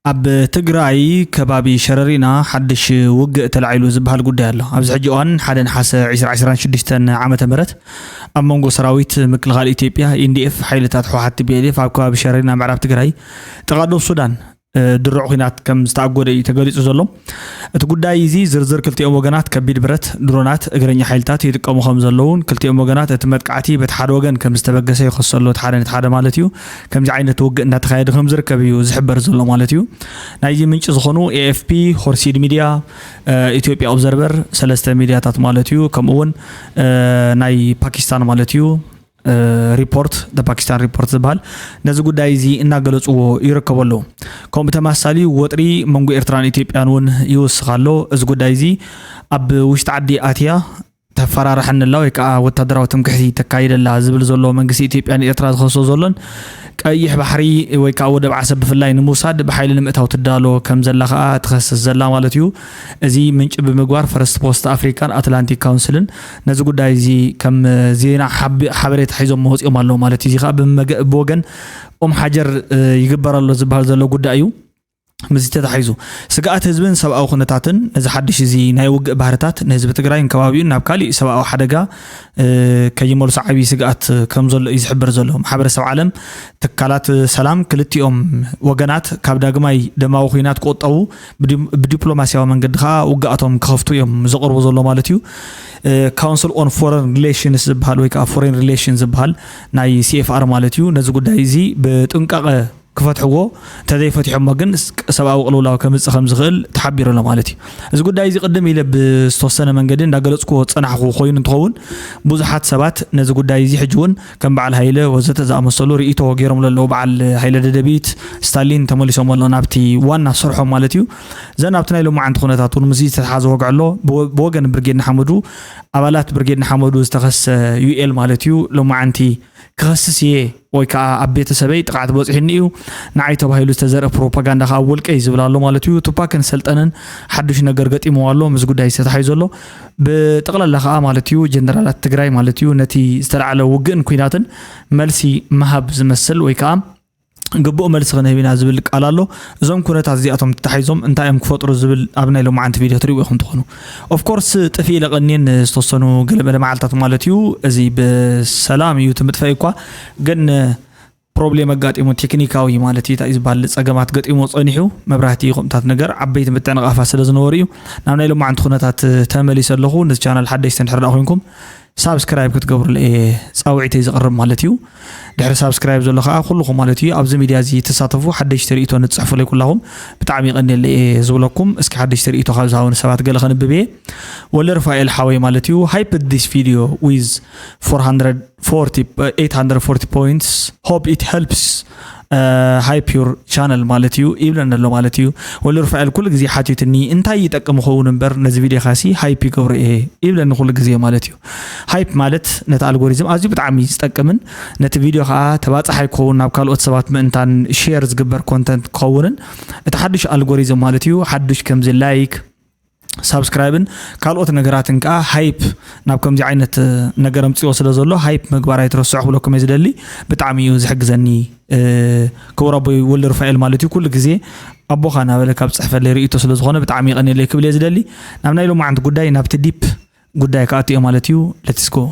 ኣብ ትግራይ ከባቢ ሸረሪና ሓድሽ ውግእ ተላዒሉ ዝበሃል ጉዳይ ኣሎ። ኣብዚ ሕጂ እዋን ሓደ ነሓሰ ዕስራ ዕስራን ሽዱሽተን ዓመተ ምህረት ኣብ መንጎ ሰራዊት ምክልኻል ኢትዮጵያ፣ ኤን ዲ ኤፍ፣ ሓይልታት ህወሓት፣ ቲ ፒ ኤል ኤፍ፣ ኣብ ከባቢ ሸረሪና ምዕራብ ትግራይ ጥቓ ደቡብ ሱዳን ድሩዕ ኲናት ከም ዝተኣጎደ እዩ ተገሊጹ ዘሎ። እቲ ጉዳይ እዚ ዝርዝር ክልቲኦም ወገናት ከቢድ ብረት፣ ድሮናት፣ እግረኛ ሓይልታት ይጥቀሙ ከም ዘለውን ክልቲኦም ወገናት እቲ መጥቃዕቲ በቲ ሓደ ወገን ከም ዝተበገሰ ይኸሱ ኣሎ፣ እቲ ሓደ ነቲ ሓደ ማለት እዩ። ከምዚ ዓይነት ውግእ እንዳተኻየደ ከም ዝርከብ እዩ ዝሕበር ዘሎ ማለት እዩ። ናይዚ ምንጪ ዝኾኑ ኤ ኤፍ ፒ፣ ሆርሲድ ሚድያ፣ ኢትዮጵያ ኦብዘርቨር፣ ሰለስተ ሚድያታት ማለት እዩ፣ ከምኡ እውን ናይ ፓኪስታን ማለት እዩ ሪፖርት፣ ፓኪስታን ሪፖርት ዝበሃል ነዚ ጉዳይ እዚ እናገለፅዎ ይርከቡ ኣለዉ። ከምኡ ተመሳሳሊ ወጥሪ መንጎ ኤርትራን ኢትዮጵያን እውን ይውስኽ ኣሎ። እዚ ጉዳይ እዚ ኣብ ውሽጢ ዓዲ ኣትያ ተፈራርሐኒ ኣላ ወይ ከዓ ወታደራዊ ትምክሕቲ ተካይደላ ዝብል ዘሎ መንግስቲ ኢትዮጵያ ንኤርትራ ዝኸሶ ዘሎን ቀይሕ ባሕሪ ወይ ከዓ ወደብ ዓሰብ ብፍላይ ንምውሳድ ብሓይሊ ንምእታው ትዳሎ ከም ዘላ ከዓ ትኸስስ ዘላ ማለት እዩ። እዚ ምንጪ ብምግባር ፈረስት ፖስት ኣፍሪካን ኣትላንቲክ ካውንስልን ነዚ ጉዳይ እዚ ከም ዜና ሓብ- ሓበሬታ ሒዞም መወፂኦም ኣለዉ ማለት እዩ። እዚ ከዓ ብመገ- ብወገን ኦም ሓጀር ይግበር ኣሎ ዝበሃል ዘሎ ጉዳይ እዩ። ምስዚ ተታሒዙ ስግኣት ህዝብን ሰብኣዊ ኩነታትን ነዚ ሓድሽ እዚ ናይ ውግእ ባህርታት ንህዝቢ ትግራይን ከባቢኡን ናብ ካሊእ ሰብኣዊ ሓደጋ ከይመልሶ ዓብዪ ስግኣት ከም ዘሎ እዩ ዝሕብር ዘሎ። ማሕበረሰብ ዓለም፣ ትካላት ሰላም ክልቲኦም ወገናት ካብ ዳግማይ ደማዊ ኲናት ክቁጠቡ ብዲፕሎማስያዊ መንገዲ ከዓ ውግኣቶም ክኸፍቱ እዮም ዘቕርቡ ዘሎ ማለት እዩ። ካውንስል ኦን ፎረን ሪሌሽንስ ዝበሃል ወይ ከዓ ፎሬን ሪሌሽን ዝበሃል ናይ ሲ ኤፍ ኣር ማለት እዩ ነዚ ጉዳይ እዚ ብጥንቃቐ ክፈትሕዎ፣ እንተዘይፈትሖሞ ግን ሰብኣዊ ቅልውላው ከምፅእ ከም ዝኽእል ተሓቢሩ ኣሎ ማለት እዩ። እዚ ጉዳይ እዚ ቅድም ኢለ ብዝተወሰነ መንገዲ እንዳገለፅኩዎ ዝፀናሕኩ ኮይኑ እንትኸውን ብዙሓት ሰባት ነዚ ጉዳይ እዚ ሕጂ እውን ከም በዓል ሃይለ ወዘተ ዝኣመሰሉ ርእይቶ ገይሮም ኣለዉ። በዓል ሃይለ ደደቢት፣ ስታሊን ተመሊሶም ኣሎ ናብቲ ዋና ስርሖም ማለት እዩ። ዘን ኣብቲ ናይ ሎማዓንቲ ኩነታት እውን ምስ ዝተተሓዘ ወግዒ ኣሎ። ብወገን ብርጌድ ንሓመዱ ኣባላት ብርጌድ ንሓመዱ ዝተኸሰ ዩኤል ማለት እዩ ሎማዓንቲ ክኸስስ እየ ወይ ከዓ ኣብ ቤተሰበይ ጥቕዓት በፂሑኒ እዩ፣ ንዓይ ተባሂሉ ዝተዘርአ ፕሮፓጋንዳ ከዓ ኣብ ውልቀይ ዝብል ኣሎ ማለት እዩ። ቱፓክን ሰልጠነን ሓዱሽ ነገር ገጢምዎ ኣሎ ምስ ጉዳይ ዝተታሓዩ ዘሎ። ብጠቕላላ ከዓ ማለት እዩ ጀነራላት ትግራይ ማለት እዩ ነቲ ዝተላዕለ ውግእን ኩናትን መልሲ ምሃብ ዝመስል ወይ ከዓ ግቡእ መልሲ ክንህብ ኢና ዝብል ቃል ኣሎ። እዞም ኩነታት እዚኣቶም ተታሒዞም እንታይ እዮም ክፈጥሩ ዝብል ኣብ ናይ ሎማዓንቲ ቪድዮ ትሪእዎ ኢኹም ትኾኑ። ኦፍኮርስ ጥፊ ኢለ ቀኒን ዝተወሰኑ ገለመለ መዓልታት ማለት እዩ። እዚ ብሰላም እዩ ትምጥፋይ እኳ ግን ፕሮብሌም ኣጋጢሙ ቴክኒካዊ ማለት እዩ እንታይ ዝበሃል ፀገማት ገጢሞ ፀኒሑ መብራህቲ ይኹምታት ነገር ዓበይቲ ምትዕንቓፋት ስለ ዝነበሩ እዩ። ናብ ናይ ሎማዓንቲ ኩነታት ተመሊሰ ኣለኹ። ነዚ ቻናል ሓደሽቲ እንድሕር ደኣ ኮይንኩም ሳብስክራይብ ክትገብሩለ እየ ፃውዒተይ ዝቕርብ ማለት እዩ። ድሕሪ ሳብስክራይብ ዘሎ ከዓ ኩልኹም ማለት እዩ ኣብዚ ሚድያ እዚ ትሳተፉ ሓደሽቲ ርእይቶ ንፅሕፉለይ ኩላኹም ብጣዕሚ ይቐንየለ እየ ዝብለኩም። እስኪ ሓደሽቲ ርእይቶ ካብ ዝሃቡኒ ሰባት ገለ ከንብብ እየ። ወልደ ሩፋኤል ሓወይ ማለት እዩ። Hype this video with four hundred forty, uh, eight hundred forty points. Hope it helps, uh, hype your channel ማለት እዩ ይብለኒ ኣሎ ማለት እዩ። ወልደ ሩፋኤል ኩሉ ግዜ ሓቲትኒ እንታይ ይጠቅም ይኸውን እምበር ነዚ ቪድዮ ካሲ ሃይፕ ይገብሮ እየ ይብለኒ ኩሉ ግዜ ማለት እዩ። ሃይፕ ማለት ነቲ ኣልጎሪዝም ኣዝዩ ብጣዕሚ ዝጠቅምን ነቲ ቪድዮ ከዓ ተባፃሓይ ክኸውን ናብ ካልኦት ሰባት ምእንታን ሼር ዝግበር ኮንተንት ክኸውንን እቲ ሓዱሽ ኣልጎሪዝም ማለት እዩ ሓዱሽ ከምዚ ላይክ ሳብስክራይብን ካልኦት ነገራትን ከዓ ሃይፕ ናብ ከምዚ ዓይነት ነገር ኣምፅዎ ስለ ዘሎ ሃይፕ ምግባር ኣይትረስዑ ክብለኩም እየ ዝደሊ። ብጣዕሚ እዩ ዝሕግዘኒ ክቡር ኣቦይ ወልደ ሩፋኤል ማለት እዩ። ኩሉ ግዜ ኣቦኻ እናበለ ካብ ፅሕፈለይ ርእይቶ ስለ ዝኾነ ብጣዕሚ ይቐንየለይ ክብል እየ ዝደሊ። ናብ ናይ ሎማዓንቲ ጉዳይ ናብቲ ዲፕ ጉዳይ ክኣቱ እየ ማለት እዩ። Let's go።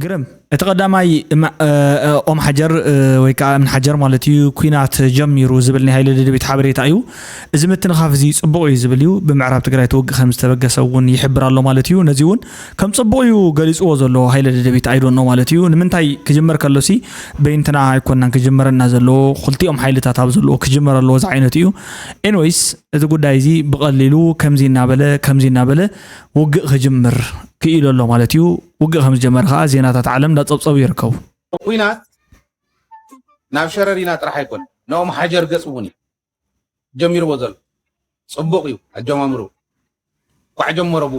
ግርም እቲ ቀዳማይ ኦም ሓጀር ወይ ከዓ እምን ሓጀር ማለት እዩ ኩናት ጀሚሩ ዝብል ናይ ሃይለ ደደቢት ሓበሬታ እዩ። እዚ ምትንኻፍ እዚ ፅቡቕ እዩ ዝብል እዩ። ብምዕራብ ትግራይ እቲ ውግእ ከም ዝተበገሰ እውን ይሕብር ኣሎ ማለት እዩ። ነዚ እውን ከም ፅቡቕ እዩ ገሊፅዎ ዘሎ ሃይለ ደደቢት ኣይዶኖ ማለት እዩ። ንምንታይ ክጅመር ከሎሲ በይንትና ኣይኮናን ክጅመረና ዘለዎ ክልቲኦም ሓይልታት ኣብ ዘለዎ ክጅመር ኣለዎ እዚ ዓይነት እዩ። ኤንወይስ እቲ ጉዳይ እዚ ብቐሊሉ ከምዚ እናበለ ከምዚ እናበለ ውግእ ክጅምር ክኢሉ ኣሎ ማለት እዩ። ውግእ ከም ዝጀመረ ከዓ ዜናታት ዓለም እንዳፀብፀቡ ይርከቡ። ኩናት ናብ ሸረሪና ጥራሕ ኣይኮን ነኦም ሓጀር ገፅ እውን እዩ ጀሚርዎ ዘሎ። ፅቡቕ እዩ ኣጀማምሩ ኳዕ ጀመረቡ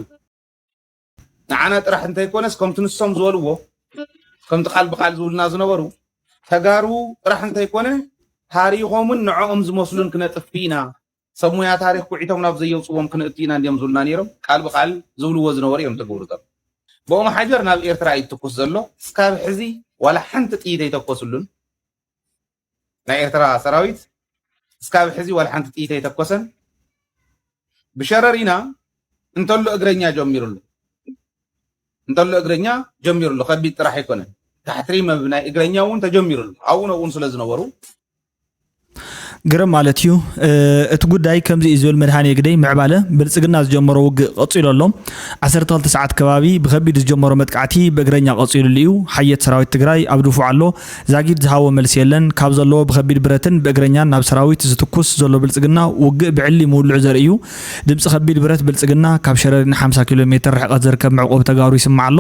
ንዓና ጥራሕ እንተይኮነስ ከምቲ ንሶም ዝበልዎ ከምቲ ቃል ብቃል ዝብሉና ዝነበሩ ተጋሩ ጥራሕ እንተይኮነ ታሪኾምን ንዕኦም ዝመስሉን ክነጥፍ ኢና ሰብ ሙያ ታሪኽ ኩዒቶም ናብ ዘየውፅዎም ክነእቱ ኢና እንዲዮም ዝብሉና ነይሮም። ቃል ብቃል ዝብልዎ ዝነበሩ እዮም ዝገብሩ ዘለዉ። ብኦም ሓጀር ናብ ኤርትራ እዩ ትኩስ ዘሎ። እስካብ ሕዚ ዋላ ሓንቲ ጥይት ኣይተኮስሉን። ናይ ኤርትራ ሰራዊት እስካብ ሕዚ ዋላ ሓንቲ ጥይት ኣይተኮሰን። ብሸረሪና እንተሎ እግረኛ ጀሚሩሉ እንተሎ እግረኛ ጀሚሩሉ ከቢድ ጥራሕ ኣይኮነን። ታሕትሪ መብ ናይ እግረኛ እውን ተጀሚሩሉ ኣብኡ ነብኡን ስለ ዝነበሩ ግርም ማለት እዩ። እቲ ጉዳይ ከምዚ እዩ ዝብል መድሃኔ ግደይ ምዕባለ ብልፅግና ዝጀመሮ ውግእ ቀፂሉ ኣሎ። ዓሰርተ ክልተ ሰዓት ከባቢ ብከቢድ ዝጀመሮ መጥቃዕቲ ብእግረኛ ቀፂሉሉ እዩ። ሓየት ሰራዊት ትግራይ ኣብ ድፉዕ ኣሎ። ዛጊድ ዝሃቦ መልሲ የለን። ካብ ዘለዎ ብከቢድ ብረትን ብእግረኛን ናብ ሰራዊት ዝትኩስ ዘሎ ብልፅግና ውግእ ብዕሊ ምውልዑ ዘርኢ እዩ። ድምፂ ከቢድ ብረት ብልፅግና ካብ ሸረሪን ሓምሳ ኪሎ ሜትር ርሕቀት ዝርከብ መዕቆቢ ተጋሩ ይስማዕ ኣሎ።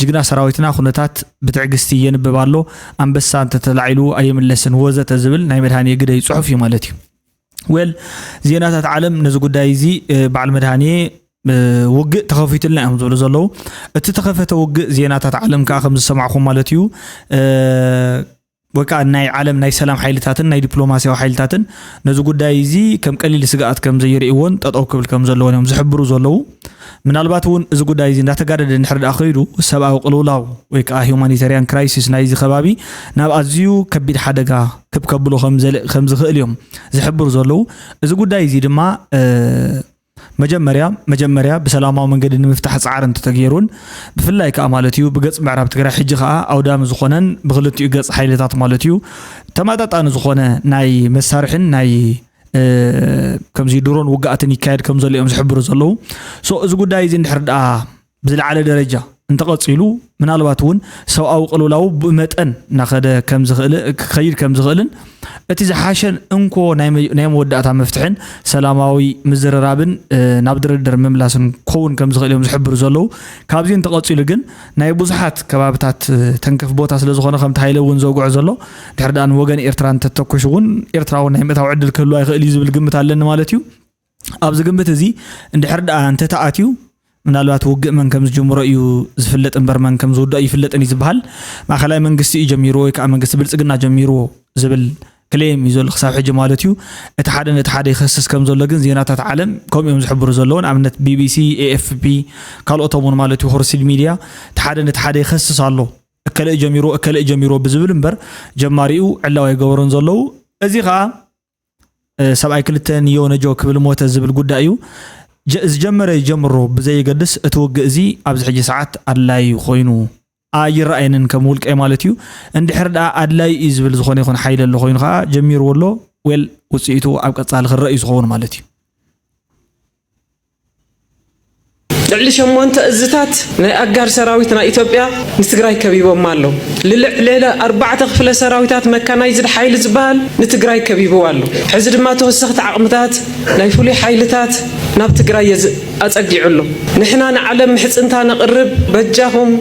ጅግና ሰራዊትና ኩነታት ብትዕግስቲ የንብብ ኣሎ። ኣንበሳ እንተተላዒሉ ኣይምለስን ወዘተ ዝብል ናይ መድሃኔ ግደይ ፅሑፍ እዩ ማለት እዩ። ዌል ዜናታት ዓለም ነዚ ጉዳይ እዚ በዓል መድሃኔ ውግእ ተኸፊቱልና እዮም ዝብሉ ዘለዉ። እቲ ተኸፈተ ውግእ ዜናታት ዓለም ከዓ ከም ዝሰማዕኹም ማለት እዩ። ወይ ከዓ ናይ ዓለም ናይ ሰላም ሓይልታትን ናይ ዲፕሎማሲያዊ ሓይልታትን ነዚ ጉዳይ እዚ ከም ቀሊል ስግኣት ከም ዘይርእይዎን ጠጠው ክብል ከም ዘለዎን እዮም ዝሕብሩ ዘለዉ። ምናልባት እውን እዚ ጉዳይ እዚ እንዳተጋደደ እንድሕር ደኣ ከይዱ ሰብኣዊ ቅልውላው ወይ ከዓ ሂውማኒታሪያን ክራይሲስ ናይዚ ከባቢ ናብ ኣዝዩ ከቢድ ሓደጋ ክብ ከብሎ ከም ዝኽእል እዮም ዝሕብሩ ዘለዉ። እዚ ጉዳይ እዚ ድማ መጀመርያ መጀመርያ ብሰላማዊ መንገዲ ንምፍታሕ ፃዕሪ እንተተገይሩን ብፍላይ ከዓ ማለት እዩ ብገፅ ምዕራብ ትግራይ ሕጂ ከዓ ኣውዳሚ ዝኾነን ብክልቲኡ ገፅ ሓይልታት ማለት እዩ ተመጣጣኒ ዝኾነ ናይ መሳርሕን ናይ ከምዚ ድሮን ውግኣትን ይካየድ ከም ዘሎ እዮም ዝሕብሩ ዘለዉ። ሶ እዚ ጉዳይ እዚ እንድሕር ደኣ ብዝለዓለ ደረጃ እንተቐፂሉ ምናልባት እውን ሰብኣዊ ቅልውላው ብመጠን እናኸደ ክኸይድ ከም ዝኽእልን እቲ ዝሓሸን እንኮ ናይ መወዳእታ መፍትሕን ሰላማዊ ምዝርራብን ናብ ድርድር ምምላስን ክኸውን ከም ዝኽእል እዮም ዝሕብሩ ዘለዉ። ካብዚ እንተቐፂሉ ግን ናይ ብዙሓት ከባብታት ተንከፍ ቦታ ስለ ዝኾነ ከምቲ ሃይለ እውን ዘውግዖ ዘሎ ድሕር ደኣ ንወገን ኤርትራ እንተተኩሽ እውን ኤርትራ እውን ናይ ምእታው ዕድል ክህልዋ ይኽእል እዩ ዝብል ግምት ኣለኒ ማለት እዩ። ኣብዚ ግምት እዚ እንድሕር ደኣ እንተተኣትዩ ምናልባት ውግእ መን ከም ዝጅምሮ እዩ ዝፍለጥ እምበር መን ከም ዝውድኦ ይፍለጥን እዩ ዝበሃል። ማእኸላይ መንግስቲ እዩ ጀሚርዎ ወይ ከዓ መንግስቲ ብልፅግና ጀሚርዎ ዝብል ክሌም እዩ ዘሎ ክሳብ ሕጂ ማለት እዩ። እቲ ሓደ ነቲ ሓደ ይኸስስ ከም ዘሎ ግን ዜናታት ዓለም ከምኡ እዮም ዝሕብሩ ዘለዉ። ንኣብነት ቢቢሲ፣ ኤኤፍፒ፣ ካልኦቶም እውን ማለት እዩ ሆርሲድ ሚድያ እቲ ሓደ ነቲ ሓደ ይኸስስ ኣሎ። እከለ ጀሚርዎ እከለ ጀሚርዎ ብዝብል እምበር ጀማሪኡ ዕላዊ ኣይገበሩን ዘለዉ። እዚ ከዓ ሰብኣይ ክልተ ንዮ ነጆ ክብል ሞተ ዝብል ጉዳይ እዩ። ዝጀመረ ይጀምሮ ብዘየገድስ እቲ ውግእ እዚ ኣብዚ ሕጂ ሰዓት ኣድላይ ኮይኑ ኣይረኣየንን ከም ውልቀይ ማለት እዩ። እንድሕር ደኣ ኣድላይ እዩ ዝብል ዝኾነ ይኹን ሓይሊ ኣሎ ኮይኑ ከዓ ጀሚርዎ ኣሎ ዌል ውፅኢቱ ኣብ ቀፃሊ ክረእ እዩ ዝኸውን ማለት እዩ። ልዕሊ ሸሞንተ እዝታት ናይ ኣጋር ሰራዊትና ኢትዮጵያ ንትግራይ ከቢቦማ ኣለዉ። ልልዕ ሌለ ኣርባዕተ ክፍለ ሰራዊታት መካናይዝድ ሓይሊ ዝበሃል ንትግራይ ከቢብዋ ኣሎ። ሕዚ ድማ ተወሰኽቲ ዓቕምታት ናይ ፍሉይ ሓይልታት ናብ ትግራይ የዝ ኣጸጊዑ ኣሎ። ንሕና ንዓለም ምሕጽንታ ነቕርብ፣ በጃኹም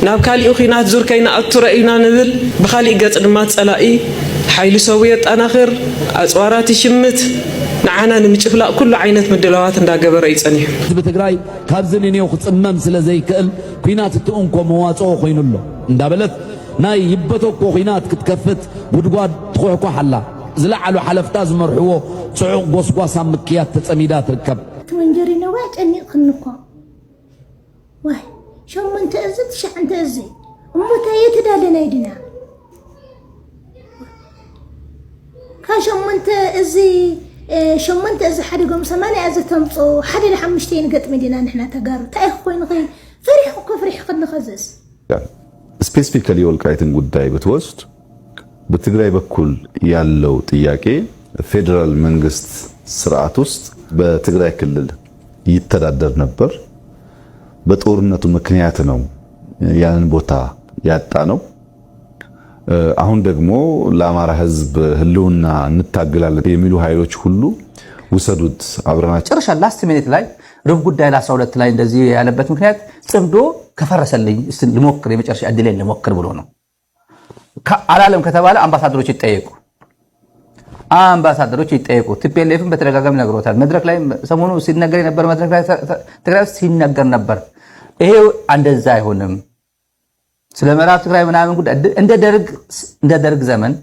ናብ ካሊኡ ኲናት ዙር ከይንኣቱ ረእዩና ንብል፣ ብኻሊእ ገጽ ድማ ጸላኢ ሓይሊ ሰቡ የጣናኽር፣ ኣጽዋራት ይሽምት፣ ንዓና ንምጭፍላቕ ኩሉ ዓይነት ምድላዋት እንዳገበረ እዩ ጸኒሑ። ህዝቢ ትግራይ ካብዚ ንኔው ክፅመም ስለ ዘይክእል ኲናት እቲ እንኮ መዋፅኦ ኮይኑ ኣሎ እንዳበለት ናይ ይበተኮ ኲናት ክትከፍት ጉድጓድ ትኹሕኳሕ ኣላ። ዝለዓሉ ሓለፍታ ዝመርሕዎ ፅዑቕ ጎስጓስ ኣብ ምክያድ ተፀሚዳ ትርከብ። እቲ መንጀሪኖ ዋይ ጨኒቕክኒ እኮ ዋይ ሸሞንተ እዚ ትሽዓንተ እዚ እሞ ታይ እየት ዳለና ይድና ካብ ሸሞንተ እዚ ሸሞንተ እዚ ሓዲጎም ሰማንያ እዚ ተምፅኡ ሓደ ለ ሓሙሽተ ንገጥሚ ዲና ንሕና ተጋሩ እንታይ ክኮይኑ ከይ ፈሪሕኩ እኮ ፈሪሕክኒ ከዝስ specifically የወልቃይትን ጉዳይ ብትወስድ በትግራይ በኩል ያለው ጥያቄ ፌዴራል መንግስት ስርዓት ውስጥ በትግራይ ክልል ይተዳደር ነበር። በጦርነቱ ምክንያት ነው ያንን ቦታ ያጣ ነው። አሁን ደግሞ ለአማራ ህዝብ ህልውና እንታገላለን የሚሉ ኃይሎች ሁሉ ውሰዱት አብረናቸው መጨረሻ last minute ላይ ሩብ ጉዳይ ለ አስራ ሁለት ላይ እንደዚህ ያለበት ምክንያት ጽምዶ ከፈረሰልኝ እስቲ ልሞክር የመጨረሻ እድሌን ልሞክር ብሎ ነው። አላለም ከተባለ አምባሳደሮች ይጠየቁ አምባሳደሮች ይጠየቁ። ቲፒኤልኤፍን በተደጋጋሚ ነግሮታል። መድረክ ላይ ሰሞኑ ሲነገር የነበረ መድረክ ላይ ትግራይ ውስጥ ሲነገር ነበር። ይሄው እንደዛ አይሆንም። ስለ ምዕራብ ትግራይ ምናምን ጉዳይ እንደ ደርግ እንደ ደርግ ዘመን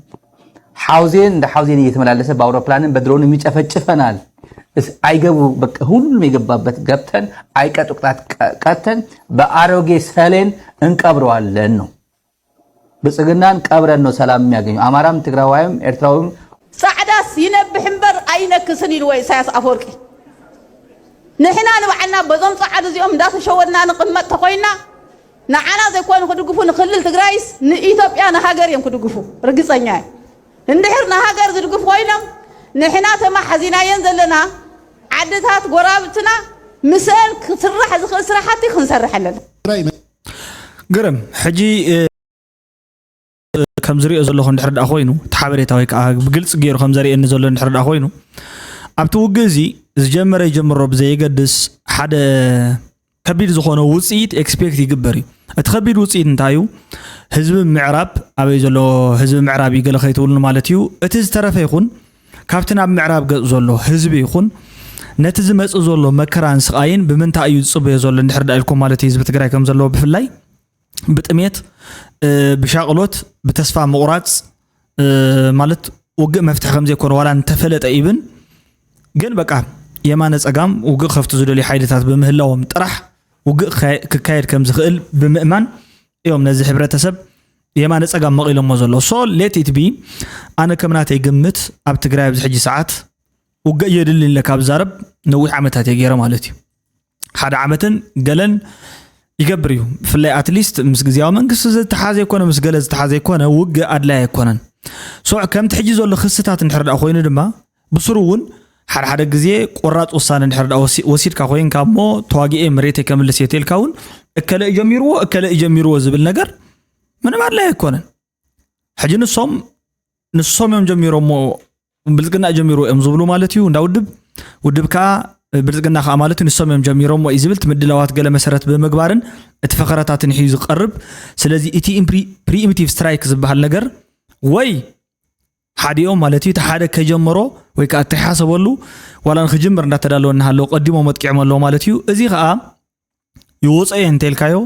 ሐውዜን እንደ ሐውዜን እየተመላለሰ በአውሮፕላንም በድሮንም ይጨፈጭፈናል። እስ-፣ አይገቡ በቃ ሁሉም የገባበት ገብተን አይቀጡ ቅጣት ቀ-፣ ቀተን በአሮጌ ሰሌን እንቀብረዋለን ነው። ብልጽግናን ቀብረን ነው ሰላም የሚያገኘው። አማራም ትግራዋይም ኤርትራዊም ጻዕዳስ ይነብሕ እምበር ኣይነክስን ኢልዎ ኢሳያስ ኣፈወርቂ። ንሕና ንባዕልና በዞም ጻዕዱ እዚኦም እንዳተሸወድና ንቕመጥ ተኾይና፣ ንዓና ዘይኮኑ ክድግፉ ንክልል ትግራይስ ንኢትዮጵያ ንሃገር እዮም ክድግፉ፣ ርግጸኛ እየ። እንድሕር ንሃገር ዝድግፉ ኮይኖም፣ ንሕና ተማሓዚናየን ዘለና ዓድታት ጎራብትና ምስአን ክስራሕ ዝኽእል ስራሕቲ ክንሰርሕ ኣለና። ግርም። ሕጂ ከም ዝሪኦ ዘለኹ እንድሕር ደኣ ኮይኑ፣ እቲ ሓበሬታ ወይ ከዓ ብግልፂ ገይሩ ከም ዘርእየኒ ዘሎ እንድሕር ደኣ ኮይኑ፣ ኣብቲ ውግእ እዚ ዝጀመረ ይጀምሮ ብዘየገድስ ሓደ ከቢድ ዝኾነ ውፅኢት ኤክስፔክት ይግበር እዩ። እቲ ከቢድ ውፅኢት እንታይ እዩ? ህዝቢ ምዕራብ ኣበይ ዘሎ ህዝቢ ምዕራብ እዩ ገለ ከይትብሉኒ ማለት እዩ። እቲ ዝተረፈ ይኹን ካብቲ ናብ ምዕራብ ገፅ ዘሎ ህዝቢ ይኹን ነቲ ዝመፅእ ዘሎ መከራን ስቓይን ብምንታይ እዩ ዝፅበዮ ዘሎ እንድሕር ደኣ ኢልኩም ማለት እዩ ህዝቢ ትግራይ ከም ዘለዎ ብፍላይ ብጥሜት፣ ብሻቕሎት፣ ብተስፋ ምቑራፅ ማለት ውግእ መፍትሒ ከም ዘይኮነ ዋላ እንተፈለጠ ኢብን ግን በቃ የማነ ፀጋም ውግእ ከፍቱ ዝደልዩ ሓይልታት ብምህላዎም ጥራሕ ውግእ ክካየድ ከም ዝኽእል ብምእማን እዮም ነዚ ሕብረተሰብ የማነ ፀጋም መቒሎሞ ዘሎ። So let it be። ኣነ ከም ናተይ ግምት ኣብ ትግራይ ኣብዚ ሕጂ ሰዓት ውግእ የድልን ኢለ ካብ ዛረብ ነዊሕ ዓመታት እየ ገይረ ማለት እዩ። ሓደ ዓመትን ገለን ይገብር እዩ። ብፍላይ ኣትሊስት ምስ ግዜያዊ መንግስቲ ዝተሓዘ ይኮነ ምስ ገለ ዝተሓዘ ይኮነ ውግእ ኣድላይ ኣይኮነን። ሶዕ ከምቲ ሕጂ ዘሎ ክስታት እንድሕር ደኣ ኮይኑ ድማ ብስሩ እውን ሓደ ሓደ ግዜ ቆራፅ ውሳነ እንድሕር ደኣ ወሲ- ወሲድካ ኮይንካ እሞ ተዋጊኤ መሬተይ ከምልስ እየ ተልካ እውን እከለ እዩ ጀሚርዎ እከለ እዩ ጀሚርዎ ዝብል ነገር ምንም ኣድላይ ኣይኮነን። ሕጂ ንሶም ንሶም እዮም ጀሚሮሞ ብልፅግና ጀሚሩ እዮም ዝብሉ ማለት እዩ። እንዳ ውድብ ውድብ ከዓ ብልፅግና ከዓ ማለት እዩ ንሶም እዮም ጀሚሮሞ እዩ ዝብል እቲ ምድላዋት ገለ መሰረት ብምግባርን እቲ ፈኸረታትን እዩ ዝቀርብ። ስለዚ እቲ ፕሪኢምፕቲቭ ስትራይክ ዝበሃል ነገር ወይ ሓዲኦም ማለት እዩ እቲ ሓደ ከጀመሮ ወይ ከዓ እተይሓሰበሉ ዋላ ንክጅምር እንዳተዳለወ እናሃለዉ ቀዲሞ መጥቂዖም ኣለዎ ማለት እዩ። እዚ ከዓ ይወፀ እየ እንተልካዮ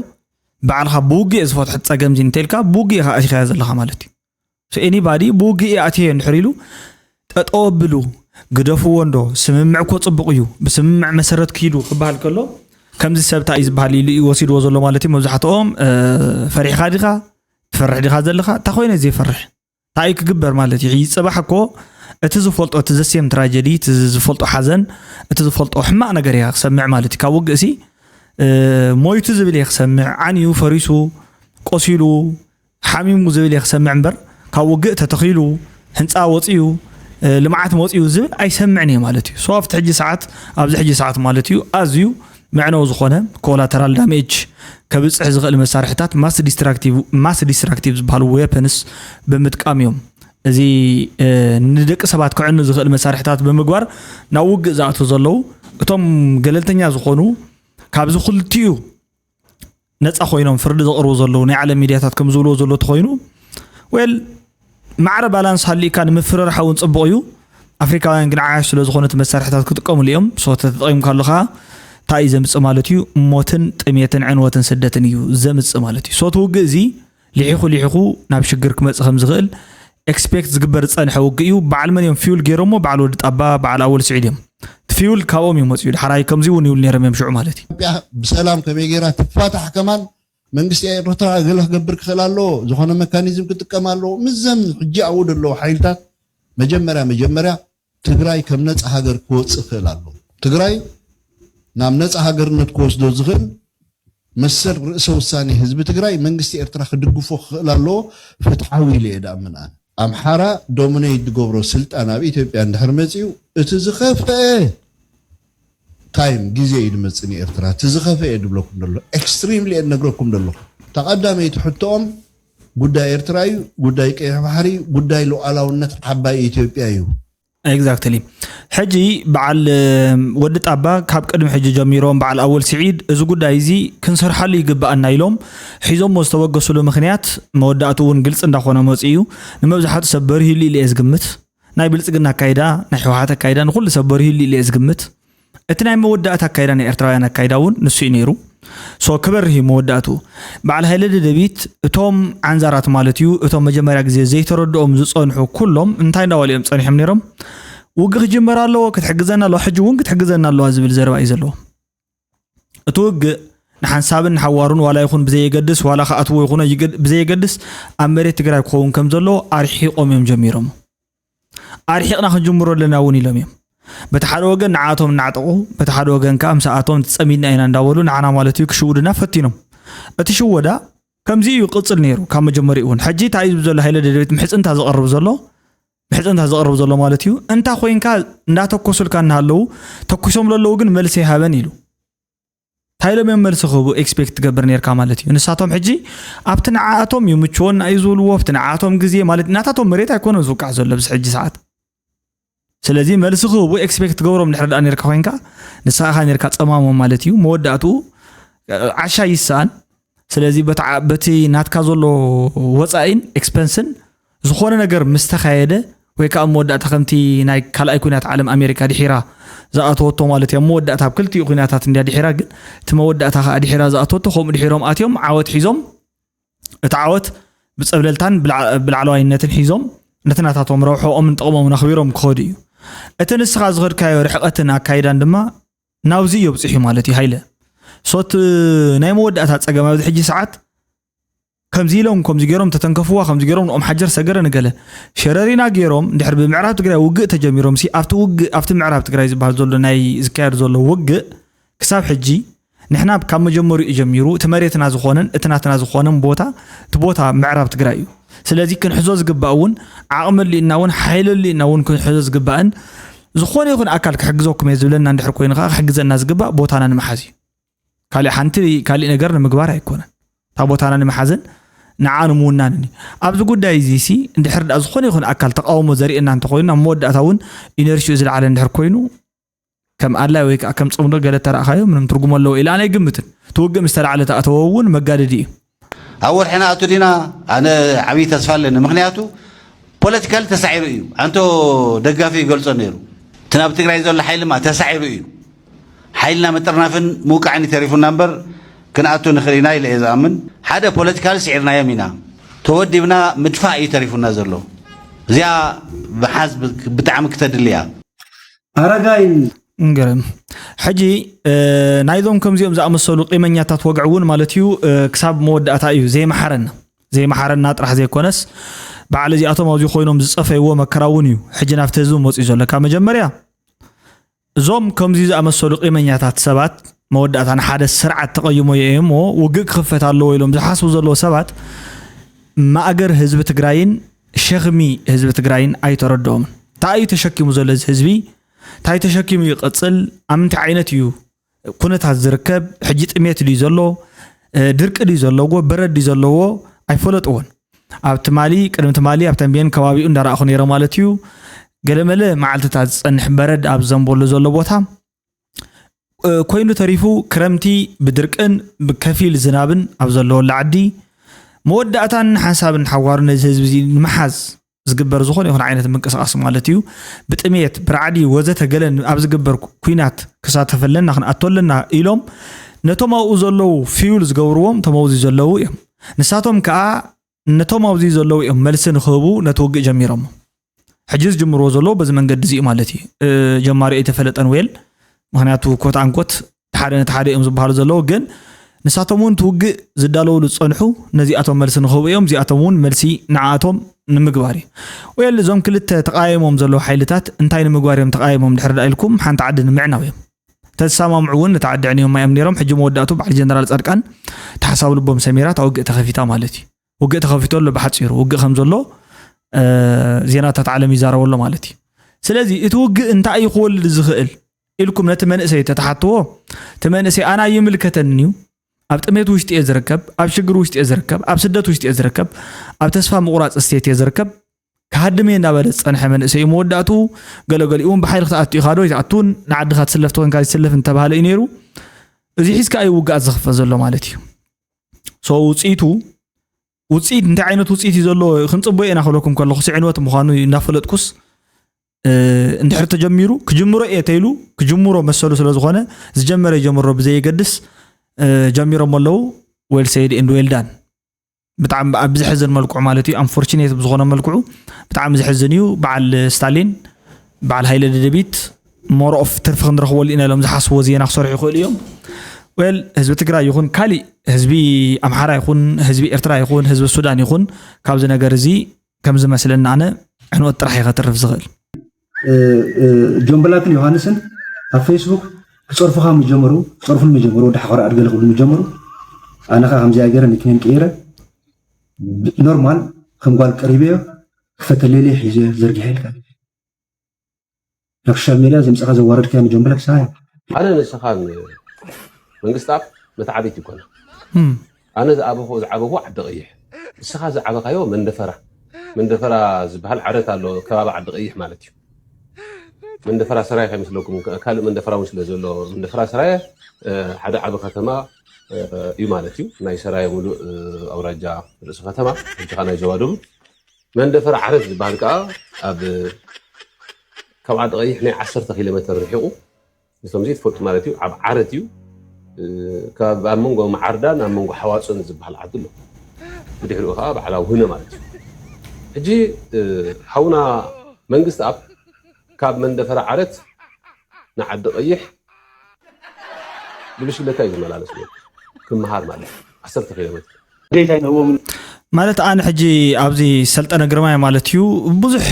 ባዕልካ ብውግእ ዝፈትሖ ፀገም ዚ እንተልካ ብውግእ ኢካ ኣቲኻዮ ዘለካ ማለት እዩ። ኤኒባዲ ብውግእ ኣትየ እንድሕር ኢሉ ጠጠው ኣብሉ ግደፍዎ እንዶ ስምምዕ እኮ ፅቡቕ እዩ ብስምምዕ መሰረት ክሂዱ ክበሃል ከሎ ከምዚ ሰብታ እዩ ዝበሃል ኢሉ እዩ ወሲድዎ ዘሎ ማለት እዩ። መብዛሕትኦም ፈሪሕካ ዲኻ ትፈርሕ ዲኻ ዘለኻ እንታይ ኮይነ ዘይፈርሕ እንታይ ክግበር ማለት እዩ። ሕጂ ፅባሕ እኮ እቲ ዝፈልጦ እቲ ዘሴም ትራጀዲ እቲ ዝፈልጦ ሓዘን እቲ ዝፈልጦ ሕማቕ ነገር እያ ክሰምዕ ማለት እዩ። ካብ ውግእ ሲ ሞይቱ ዝብል እየ ክሰምዕ፣ ዓንዩ፣ ፈሪሱ፣ ቆሲሉ፣ ሓሚሙ ዝብል እየ ክሰምዕ እምበር ካብ ውግእ ተተኺሉ ህንፃ ወፅዩ ልምዓት መፅዩ ዝብል ኣይሰምዕን እየ ማለት እዩ። ሶ ኣብቲ ሕጂ ሰዓት ኣብዚ ሕጂ ሰዓት ማለት እዩ ኣዝዩ መዕነዊ ዝኾነ ኮላተራል ዳሜጅ ከብፅሕ ዝኽእል መሳርሕታት ማስ ዲስትራክቲቭ ዝበሃሉ ዌፐንስ ብምጥቃም እዮም እዚ ንደቂ ሰባት ክዕኑ ዝኽእል መሳርሕታት ብምግባር ናብ ውግእ ዝኣትዉ ዘለዉ። እቶም ገለልተኛ ዝኾኑ ካብዚ ክልቲኡ ነፃ ኮይኖም ፍርዲ ዘቕርቡ ዘለዉ ናይ ዓለም ሚድያታት ከም ዝብልዎ ዘሎ ተኾይኑ ዌል ማዕረ ባላንስ ሃሊእካ ንምፍርራሕ እውን ፅቡቕ እዩ። ኣፍሪካውያን ግን ዓያሽ ስለዝኾኑ እቲ መሳርሕታት ክጥቀምሉ እዮም። ሶ ተተጠቒምካ ኣለኻ እንታይ እዩ ዘምፅእ ማለት እዩ? ሞትን ጥሜትን ዕንወትን ስደትን እዩ ዘምፅእ ማለት እዩ። ሶ እቲ ውግእ እዚ ሊሒኹ ሊሒኹ ናብ ሽግር ክመፅእ ከም ዝኽእል ኤክስፔክት ዝግበር ዝፀንሐ ውግእ እዩ። በዓል መን እዮም ፊውል ገይሮሞ? በዓል ወዲ ጣባ፣ በዓል ኣወል ስዒድ እዮም። ፊውል ካብኦም እዩ መፅኡ። ድሓራይ ከምዚ እውን ይብል ነይሮም እዮም ሽዑ ማለት እዩ። ኢትዮጵያ ብሰላም ከመይ ገይራ ትፋታሕ ከማን መንግስቲ ኤርትራ ገለ ክገብር ክኽእል ኣለዎ፣ ዝኾነ መካኒዝም ክጥቀም ኣለዎ። ምስዘን ሕጂ ኣብኡ ዘለዉ ሓይልታት መጀመርያ መጀመርያ ትግራይ ከም ነፃ ሃገር ክወፅእ ክኽእል ኣለዎ። ትግራይ ናብ ነፃ ሃገርነት ክወስዶ ዝኽእል መሰል ርእሰ ውሳኔ ህዝቢ ትግራይ መንግስቲ ኤርትራ ክድግፎ ክኽእል ኣለዎ። ፍትሓዊ ኢለ እየ ድኣምን ኣነ። ኣምሓራ ዶሚኔት ዝገብሮ ስልጣን ኣብ ኢትዮጵያ እንድሕር መፂኡ እቲ ዝኸፍአ ታይም ግዜ እዩ ዝመፅእ ንኤርትራ። እቲ ዝኸፍአ እየ ዝብለኩም ዘሎ። ኤክስትሪምሊ እየ ዝነግረኩም ዘለኹ። እታ ቀዳመይቲ ሕቶኦም ጉዳይ ኤርትራ እዩ፣ ጉዳይ ቀይሕ ባሕሪ እዩ፣ ጉዳይ ሉዓላውነት ዓባይ ኢትዮጵያ እዩ። ኤግዛክትሊ። ሕጂ በዓል ወዲ ጣባ ካብ ቅድሚ ሕጂ ጀሚሮም በዓል ኣወል ስዒድ እዚ ጉዳይ እዚ ክንሰርሓሉ ይግበኣና ኢሎም ሒዞሞ ዝተበገስሉ ምኽንያት መወዳእቱ እውን ግልፂ እንዳኾነ መፂኡ እዩ። ንመብዛሕቱ ሰብ በሪህሉ ኢለ እየ ዝግምት። ናይ ብልፅግና ኣካይዳ ናይ ህወሓት ኣካይዳ ንኩሉ ሰብ በሪህሉ ኢለ እየ ዝግምት። እቲ ናይ መወዳእታ ኣካይዳ ናይ ኤርትራውያን ኣካይዳ እውን ንሱ እዩ ነይሩ። ሶ ክበርህ እዩ መወዳእትኡ። በዓል ሃይለ ደደቢት እቶም ዓንዛራት ማለት እዩ እቶም መጀመርያ ግዜ ዘይተረድኦም ዝፀንሑ ኩሎም እንታይ እንዳበሉ እዮም ፀኒሖም ነይሮም? ውግእ ክጅመር ኣለዎ፣ ክትሕግዘና ኣለዎ፣ ሕጂ እውን ክትሕግዘና ኣለዋ ዝብል ዘረባ እዩ ዘለዎ። እቲ ውግእ ንሓንሳብን ንሓዋሩን ዋላ ይኹን ብዘየገድስ፣ ዋላ ክኣትዎ ይኹኖ ይገድ- ብዘየገድስ፣ ኣብ መሬት ትግራይ ክኸውን ከም ዘለዎ ኣርሒቖም እዮም ጀሚሮም። ኣርሒቕና ክንጅምሮ ኣለና እውን ኢሎም እዮም። በቲ ሓደ ወገን ንዓቶም እናዕጠቑ፣ በቲ ሓደ ወገን ከዓ ምስኣቶም ትጸሚድና ኢና እንዳበሉ ንዓና ማለት እዩ ክሽውዱና ፈቲኖም። እቲ ሽወዳ ከምዚ እዩ ቅጽል ነይሩ ካብ መጀመሪኡ እውን። ሕጂ እንታይ እዩ ዘሎ? ሃይለ ደደቢት ምሕጽንታ ዘቕርብ ዘሎ፣ ምሕጽንታ ዘቕርብ ዘሎ ማለት እዩ። እንታ ኮይንካ እንዳተኮሱልካ እናሃለዉ፣ ተኩሶም ለለዉ ግን መልሲ ይሃበን ኢሉ። እንታይ ኢሎም እዮም መልሲ ክህቡ ኤክስፔክት ትገብር ነርካ ማለት እዩ? ንሳቶም ሕጂ ኣብቲ ንዓኣቶም እዩ ምችወና እዩ ዝብልዎ፣ ኣብቲ ንዓኣቶም ግዜ ማለት ናታቶም መሬት ኣይኮነን ዝውቃዕ ዘሎ ኣብዚ ሕጂ ሰዓት። ስለዚ መልሲ ክህቡ ኤክስፔክት ትገብሮም ድሕሪ ደኣ ነርካ ኮይንካ፣ ንስኻ ኢኻ ነርካ ጸማሞም ማለት እዩ። መወዳእትኡ ዓሻ ይስኣን። ስለዚ በቲ ዓ- በቲ ናትካ ዘሎ ወጻኢን ኤክስፐንስን ዝኾነ ነገር ምስ ተኻየደ፣ ወይ ከዓ መወዳእታ ከምቲ ናይ ካልኣይ ኩናት ዓለም ኣሜሪካ ድሒራ ዝኣተወቶ ማለት እያ። መወዳእታ ኣብ ክልቲኡ ኩናታት እንድያ ድሒራ፣ ግን እቲ መወዳእታ ከዓ ድሒራ ዝኣተወቶ ከምኡ ድሒሮም ኣትዮም ዓወት ሒዞም፣ እቲ ዓወት ብጸብለልታን ብላዕ- ብላዕለዋይነትን ሒዞም ነቲ ናታቶም ረብሖኦምን ጥቕሞምን ኣኽቢሮም ክኸዱ እዩ። እቲ ንስኻ ዝኸድካዮ ርሕቐትን ኣካይዳን ድማ ናብዚ እዩ ኣብፂሑ ማለት እዩ። ሃይለ ሶት ናይ መወዳእታ ፀገም ኣብዚ ሕጂ ሰዓት ከምዚ ኢሎም ከምዚ ገይሮም ተተንከፍዋ ከምዚ ገይሮም ንኦም ሓጀር ሰገረ ንገለ ሸረሪና ገይሮም ድሕር ብምዕራብ ትግራይ ውግእ ተጀሚሮም ሲ ኣብቲ ውግእ ኣብቲ ምዕራብ ትግራይ ዝበሃል ዘሎ ናይ ዝካየድ ዘሎ ውግእ ክሳብ ሕጂ ንሕና ካብ መጀመሪኡ ጀሚሩ እቲ መሬትና ዝኾነን እቲ ናትና ዝኾነን ቦታ እቲ ቦታ ምዕራብ ትግራይ እዩ። ስለዚ ክንሕዞ ዝግባእ እውን ዓቕሚ ኣሊእና እውን ሓይሊ ኣሊእና እውን ክንሕዞ ዝግባእን ዝኾነ ይኹን ኣካል ክሕግዘኩም እየ ዝብለና እንድሕር ኮይኑ ከዓ ክሕግዘና ዝግባእ ቦታና ንምሓዝ እዩ። ካሊእ ሓንቲ ካሊእ ነገር ንምግባር ኣይኮነን። እታ ቦታና ንምሓዝን ንዓ ንምውናንን እዩ። ኣብዚ ጉዳይ እዚ ሲ እንድሕር ደኣ ዝኾነ ይኹን ኣካል ተቃውሞ ዘርእየና እንተኾይኑ ኣብ መወዳእታ እውን ኢነርሺኡ ዝለዓለ እንድሕር ኮይኑ ከም ኣድላይ ወይ ከዓ ከም ፅምዶ ገለ ተረእኻዮ ምንም ትርጉም ኣለዎ ኢለ ኣነ ኣይግምትን። እቲ ውግእ ምስ ተላዕለ ተኣተወ እውን መጋደዲ እዩ። ኣብ ወርሒ ንኣቱ ዲና ኣነ ዓብዪ ተስፋ ኣለኒ። ምክንያቱ ፖለቲካሊ ተሳዒሩ እዩ። ኣንቶ ደጋፊ ይገልጾ ነይሩ። እቲ ናብ ትግራይ ዘሎ ሓይሊ ማ ተሳዒሩ እዩ። ሓይልና ምጥርናፍን ምውቃዕን እዩ ተሪፉና እምበር ክንኣቱ ንኽእል ኢና ኢለ እየ ዝኣምን። ሓደ ፖለቲካሊ ስዒርናዮም ኢና። ተወዲብና ምድፋእ እዩ ተሪፉና ዘሎ። እዚኣ ምሓዝ ብጣዕሚ ክተድሊ እያ። ኣረጋይ እንገርም ሕጂ ናይዞም ከምዚኦም ዝኣመሰሉ ቂመኛታት ወግዒ እውን ማለት እዩ ክሳብ መወዳእታ እዩ ዘይመሓረና ዘይመሓረና ጥራሕ ዘይኮነስ በዓል እዚኣቶም ኣብዚ ኮይኖም ዝፀፈይዎ መከራ እውን እዩ ሕጂ ናብቲ ህዝቢ መፅኡ ዘሎ ካብ መጀመርያ እዞም ከምዚ ዝኣመሰሉ ቂመኛታት ሰባት መወዳእታ ንሓደ ስርዓት ተቐይሞ እየ እሞ ውግእ ክኽፈት ኣለዎ ኢሎም ዝሓስቡ ዘለዉ ሰባት ማእገር ህዝቢ ትግራይን ሸኽሚ ህዝቢ ትግራይን ኣይተረድኦምን። እንታይ እዩ ተሸኪሙ ዘሎ እዚ ህዝቢ? እንታይ ተሸኪሙ ይቐፅል? ኣብ ምንታይ ዓይነት እዩ ኩነታት ዝርከብ? ሕጂ ጥሜት ድዩ ዘሎ? ድርቂ ድዩ ዘለዎ? በረድ ድዩ ዘለዎ? ኣይፈለጥዎን። ኣብ ትማሊ ቅድሚ ትማሊ ኣብ ተንቤን ከባቢኡ እንዳረኣኹ ነይረ ማለት እዩ። ገለመለ መዓልትታት ዝፀንሕ በረድ ኣብ ዘንበሉ ዘሎ ቦታ ኮይኑ ተሪፉ ክረምቲ ብድርቅን ብከፊል ዝናብን ኣብ ዘለወሉ ዓዲ መወዳእታን ሓንሳብን ሓዋሩ ነዚ ህዝቢ እዚ ንምሓዝ ዝግበር ዝኾነ ይኹን ዓይነት ምንቅስቃስ ማለት እዩ ብጥሜት ብራዕዲ ወዘተ ገለን ኣብ ዝግበር ኩናት ክሳተፍ ኣለና ክንኣቶ ኣለና ኢሎም ነቶም ኣብኡ ዘለዉ ፍዩል ዝገብርዎም እቶም ኣብዚ ዘለዉ እዮም ንሳቶም ከዓ ነቶም ኣብዚ ዘለዉ እዮም መልሲ ንክህቡ ነቲ ውግእ ጀሚሮሞ ሕጂ ዝጅምርዎ ዘለዉ በዚ መንገዲ እዚ እዩ ማለት እዩ ጀማሪ ኣይተፈለጠን ዌል ምክንያቱ ኮት ኣንኮት ሓደ ነቲ ሓደ እዮም ዝበሃሉ ዘለዉ ግን ንሳቶም እውን ትውግእ ዝዳለውሉ ዝፀንሑ ነዚኣቶም መልሲ ንክህቡ እዮም እዚኣቶም እውን መልሲ ንዓኣቶም ንምግባር እዩ ወል እዞም ክልተ ተቃየሞም ዘለዉ ሓይልታት እንታይ ንምግባር እዮም ተቃየሞም ድሕር ዳ ኢልኩም ሓንቲ ዓዲ ንምዕናው እዮም ተዝሰማምዑ እውን ነቲ ዓዲ ዕንዮም እዮም ነይሮም ሕጂ መወዳእቱ በዓል ጀነራል ፃድቃን ተሓሳብ ልቦም ሰሚራ እታ ውግእ ተኸፊታ ማለት እዩ ውግእ ተኸፊቱ ኣሎ ብሓፂሩ ውግእ ከም ዘሎ ዜናታት ዓለም ይዛረበ ኣሎ ማለት እዩ ስለዚ እቲ ውግእ እንታይ እዩ ክወልድ ዝኽእል ኢልኩም ነቲ መንእሰይ ተተሓትዎ እቲ መንእሰይ ኣና ይምልከተኒ እዩ ኣብ ጥሜት ውሽጢ እየ ዝርከብ ኣብ ሽግር ውሽጢ እየ ዝርከብ ኣብ ስደት ውሽጢ እየ ዝርከብ ኣብ ተስፋ ምቁራፅ ስቴት እየ ዝርከብ ክሃድም እየ እናበለ ዝፀንሐ መንእሰይ እዩ መወዳእትኡ ገለገሊኡ እውን ብሓይሊ ክትኣቱ ኢኻ ዶ ኣይትኣቱን ንዓድኻ ትስለፍ ተኾንካ ይስለፍ እንተባሃለ እዩ ነይሩ እዚ ሒዝካ እዩ ውግኣት ዝኽፈት ዘሎ ማለት እዩ so ውፅኢቱ ውፅኢት እንታይ ዓይነት ውፅኢት እዩ ዘለዎ ክንፅበዮ ኢና ክብለኩም ከለኹ ስዕንወት ምዃኑ እናፈለጥኩስ እንድሕር ተጀሚሩ ክጅምሮ እየ ተይሉ ክጅምሮ መሰሉ ስለ ዝኾነ ዝጀመረ ይጀምሮ ብዘየገድስ ጀሚሮም ኣለዉ well said and well done ብጣዕሚ ኣብ ዝሕዝን መልክዑ ማለት እዩ unfortunate ብዝኾነ መልክዑ ብጣዕሚ ዝሕዝን እዩ በዓል ስታሊን በዓል ሃይለ ደደቢት more of ትርፊ ክንረኽበሉ ኢና ኢሎም ዝሓስብዎ ዜና ክሰርሑ ይኽእሉ እዮም። Well፣ ህዝቢ ትግራይ ይኹን ካሊእ ህዝቢ ኣምሓራ ይኹን ህዝቢ ኤርትራ ይኹን ህዝቢ ሱዳን ይኹን ካብዚ ነገር እዚ ከም ዝመስለኒ ኣነ ዕንወት ጥራሕ እዩ ከትርፍ ዝኽእል። ጆን ብላክን ዮሃንስን ኣብ ፌስቡክ ክፀርፉኻ ምጀመሩ ክፀርፉን ምጀመሩ ወዲ ሓቆር ኣድገለ ክብሉ ምጀመሩ ኣነ ኸዓ ከምዚኣ ገይረ ኒክኔም ቀይረ ኖርማል ከም ጓል ቀሪበዮ ክፈተለለይ ሒዘ ዘርጊሐ ኢልካ ናብ ሶሻል ሜድያ ዘምፅኻ ዘዋረድካዮ ንጆን ብላክ ሰብኣይ ኣነ ንስኻን መንግስታብ መተዓቢት ይኮና ኣነ ዝኣበኹ ዝዓበኹ ዓዲ ቀይሕ ንስኻ ዝዓበኻዮ መንደፈራ መንደፈራ ዝበሃል ዓረት ኣሎ ከባቢ ዓዲ ቀይሕ ማለት እዩ መንደፈራ ሰራየ ከይመስለኩም ካልእ መንደፈራ እውን ስለ ዘሎ መንደፈራ ሰራየ ሓደ ዓቢ ከተማ እዩ ማለት እዩ ናይ ሰራየ ሙሉእ ኣውራጃ ርእሲ ከተማ ሕጂኻ ናይ ዞባ ደቡብ መንደፈራ ዓረት ዝበሃል ከዓ ኣብ ካብ ዓዲ ቀይሕ ናይ ዓሰርተ ኪሎ ሜትር ርሒቑ ንቶም ዘይትፈልጡ ማለት እዩ ኣብ ዓረት እዩ ካብ ኣብ መንጎ መዓርዳን ኣብ መንጎ ሓዋፅን ዝበሃል ዓዲ ኣሎ ብድሕሪኡ ከዓ በዓል ኣውህነ ማለት እዩ ሕጂ ሓውና መንግስት ኣብ ካብ መንደፈራ ዓረት ንዓዲ ቀይሕ ብብሽክለታ እዩ ዝመላለስ ነይሩ ክመሃር ማለት እዩ ዓሰርተ ኪሎ ሜትር ደይታይ ንህቦም ማለት ኣነ ሕጂ ኣብዚ ሰልጠነ ግርማይ ማለት እዩ ብዙሕ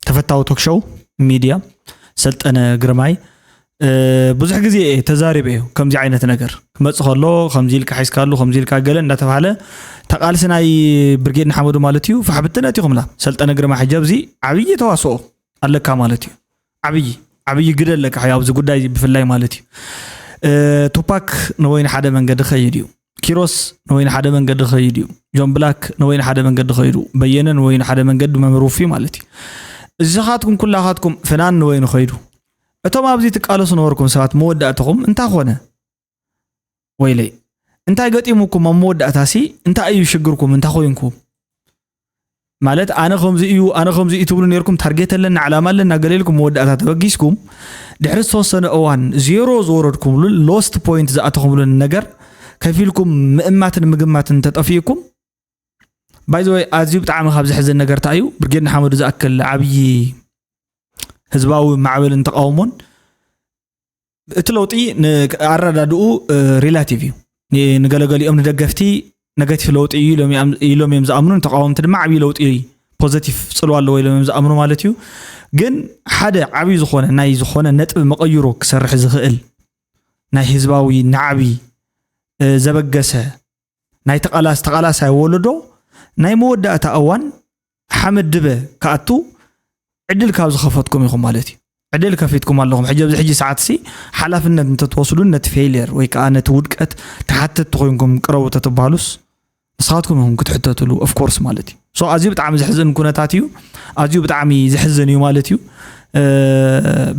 ተፈታዊ ቶክሾው ሚድያ ሰልጠነ ግርማይ ብዙሕ ግዜ ተዛሪበ እዩ ከምዚ ዓይነት ነገር ክመፅ ከሎ ከምዚ ኢልካ ሒዝካሉ ከምዚ ኢልካ ገለ እንዳተባሃለ ተቃልሲ ናይ ብርጌድ ንሓመዱ ማለት እዩ ፋሕብትነት እዩ ክምላ ሰልጠነ ግርማ ሕጂ ኣብዚ ዓብዪ ተዋስኦ ኣለካ ማለት እዩ ዓብዪ ዓብዪ ግደ ኣለካ ሕጂ ኣብዚ ጉዳይ እዚ ብፍላይ ማለት እዩ ቱፓክ ንወይን ሓደ መንገዲ ኸይድ እዩ ኪሮስ ንወይን ሓደ መንገዲ ኸይድ እዩ ጆን ብላክ ንወይን ሓደ መንገዲ ኸይዱ በየነ ንወይን ሓደ መንገዲ መምህር ውፊ ማለት እዩ እዚኻትኩም ኩላኻትኩም ፍናን ንወይን ኸይዱ እቶም ኣብዚ ትቃለሱ ነበርኩም ሰባት መወዳእትኹም እንታይ ኾነ ወይለይ እንታይ ገጢሙኩም ኣብ መወዳእታሲ እንታይ እዩ ሽግርኩም እንታይ ኮይንኩም ማለት ኣነ ከምዚ እዩ ኣነ ከምዚ እዩ ትብሉ ነርኩም ታርጌት ኣለና ዕላማ ኣለና ገለ ኢልኩም መወዳእታ ተበጊስኩም ድሕሪ ዝተወሰነ እዋን ዜሮ ዝወረድኩምሉን ሎስት ፖይንት ዝኣተኹምሉን ነገር ከፊልኩም ምእማትን ምግማትን ተጠፊእኩም ባይዘወይ ኣዝዩ ብጣዕሚ ካብ ዘሕዝን ነገር እንታይ እዩ ብርጌድ ንሓመዱ ዝኣክል ዓብዪ ህዝባዊ ማዕበልን ተቃውሞን እቲ ለውጢ ኣረዳድኡ ሪላቲቭ እዩ ንገለገሊኦም ንደገፍቲ ነገቲቭ ለውጢ እዩ ኢሎም እዮም ዝኣምኑ ንተቃወምቲ ድማ ዓብዪ ለውጢ ፖዘቲቭ ፅልዋ ኣለዎ ኢሎም እዮም ዝኣምኑ ማለት እዩ ግን ሓደ ዓብዪ ዝኾነ ናይ ዝኾነ ነጥቢ መቀይሮ ክሰርሕ ዝኽእል ናይ ህዝባዊ ናዕቢ ዘበገሰ ናይ ተቓላስ ተቓላሳይ ወለዶ ናይ መወዳእታ እዋን ሓመድ ድበ ክኣቱ ዕድል ካብ ዝኸፈትኩም ኢኹም ማለት እዩ ዕድል ከፊትኩም ኣለኹም ሕጂ ኣብዚ ሕጂ ሰዓት ሲ ሓላፍነት እንተትወስዱን ነቲ ፌይልየር ወይ ከዓ ነቲ ውድቀት ተሓተትቲ ኮይንኩም ቅረቡ ተትባሃሉስ ንስኻትኩም ኢኹም ክትሕተትሉ ኦፍኮርስ ማለት እዩ ሶ ኣዝዩ ብጣዕሚ ዘሕዝን ኩነታት እዩ ኣዝዩ ብጣዕሚ ዘሕዝን እዩ ማለት እዩ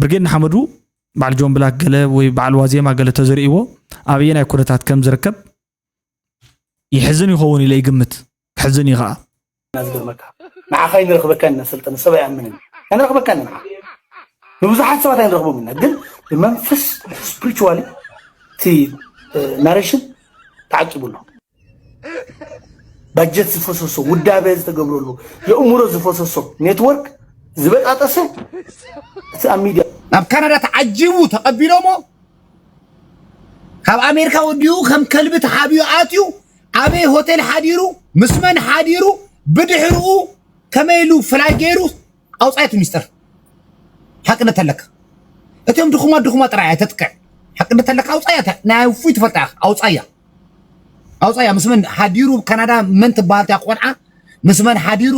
ብርጌድ ንሓመዱ በዓል ጆን ብላክ ገለ ወይ በዓል ዋዜማ ገለ ተዘርእዎ ኣበየናይ ኩነታት ከም ዝርከብ ይሕዝን ይኸውን ኢለ ይግምት ክሕዝን እዩ ከዓ ዝገርመካ ንዓኻ ይንረኽበካ ኢና ሰልጠነ ሰብ ኣይኣምንን ኣይንረኽበካ ኢና ንዓ ንብዙሓት ሰባት ኣይንረኽቦም ኢና ግን ብመንፈስ spiritually እቲ ናሬሽን ተዓቂቡ ኣሎ ባጀት ዝፈሰሶ ውዳበ ዝተገብረሉ የእምሮ ዝፈሰሶ ኔትወርክ ዝበጣጠሰ እቲ ኣብ ሚድያ ናብ ካናዳ ተዓጂቡ ተቐቢሎሞ ካብ ኣሜሪካ ወዲኡ ከም ከልቢ ተሓቢኡ ኣትዩ ኣበይ ሆቴል ሓዲሩ ምስ መን ሓዲሩ ብድሕርኡ ከመይ ኢሉ ፍላይ ገይሩ ኣውፃየት ሚስጥር ሓቂ እንተለካ እቲኦም ድኹማት ድኹማት ጥራይ ኣይተጥቅዕ ሓቂ እንተለካ ኣውፃያ ናይ ውፉይ ትፈልጣ ኣውፃያ ኣውፃያ ምስ መን ሓዲሩ ካናዳ መን ትበሃል እያ ቆልዓ ምስ መን ሓዲሩ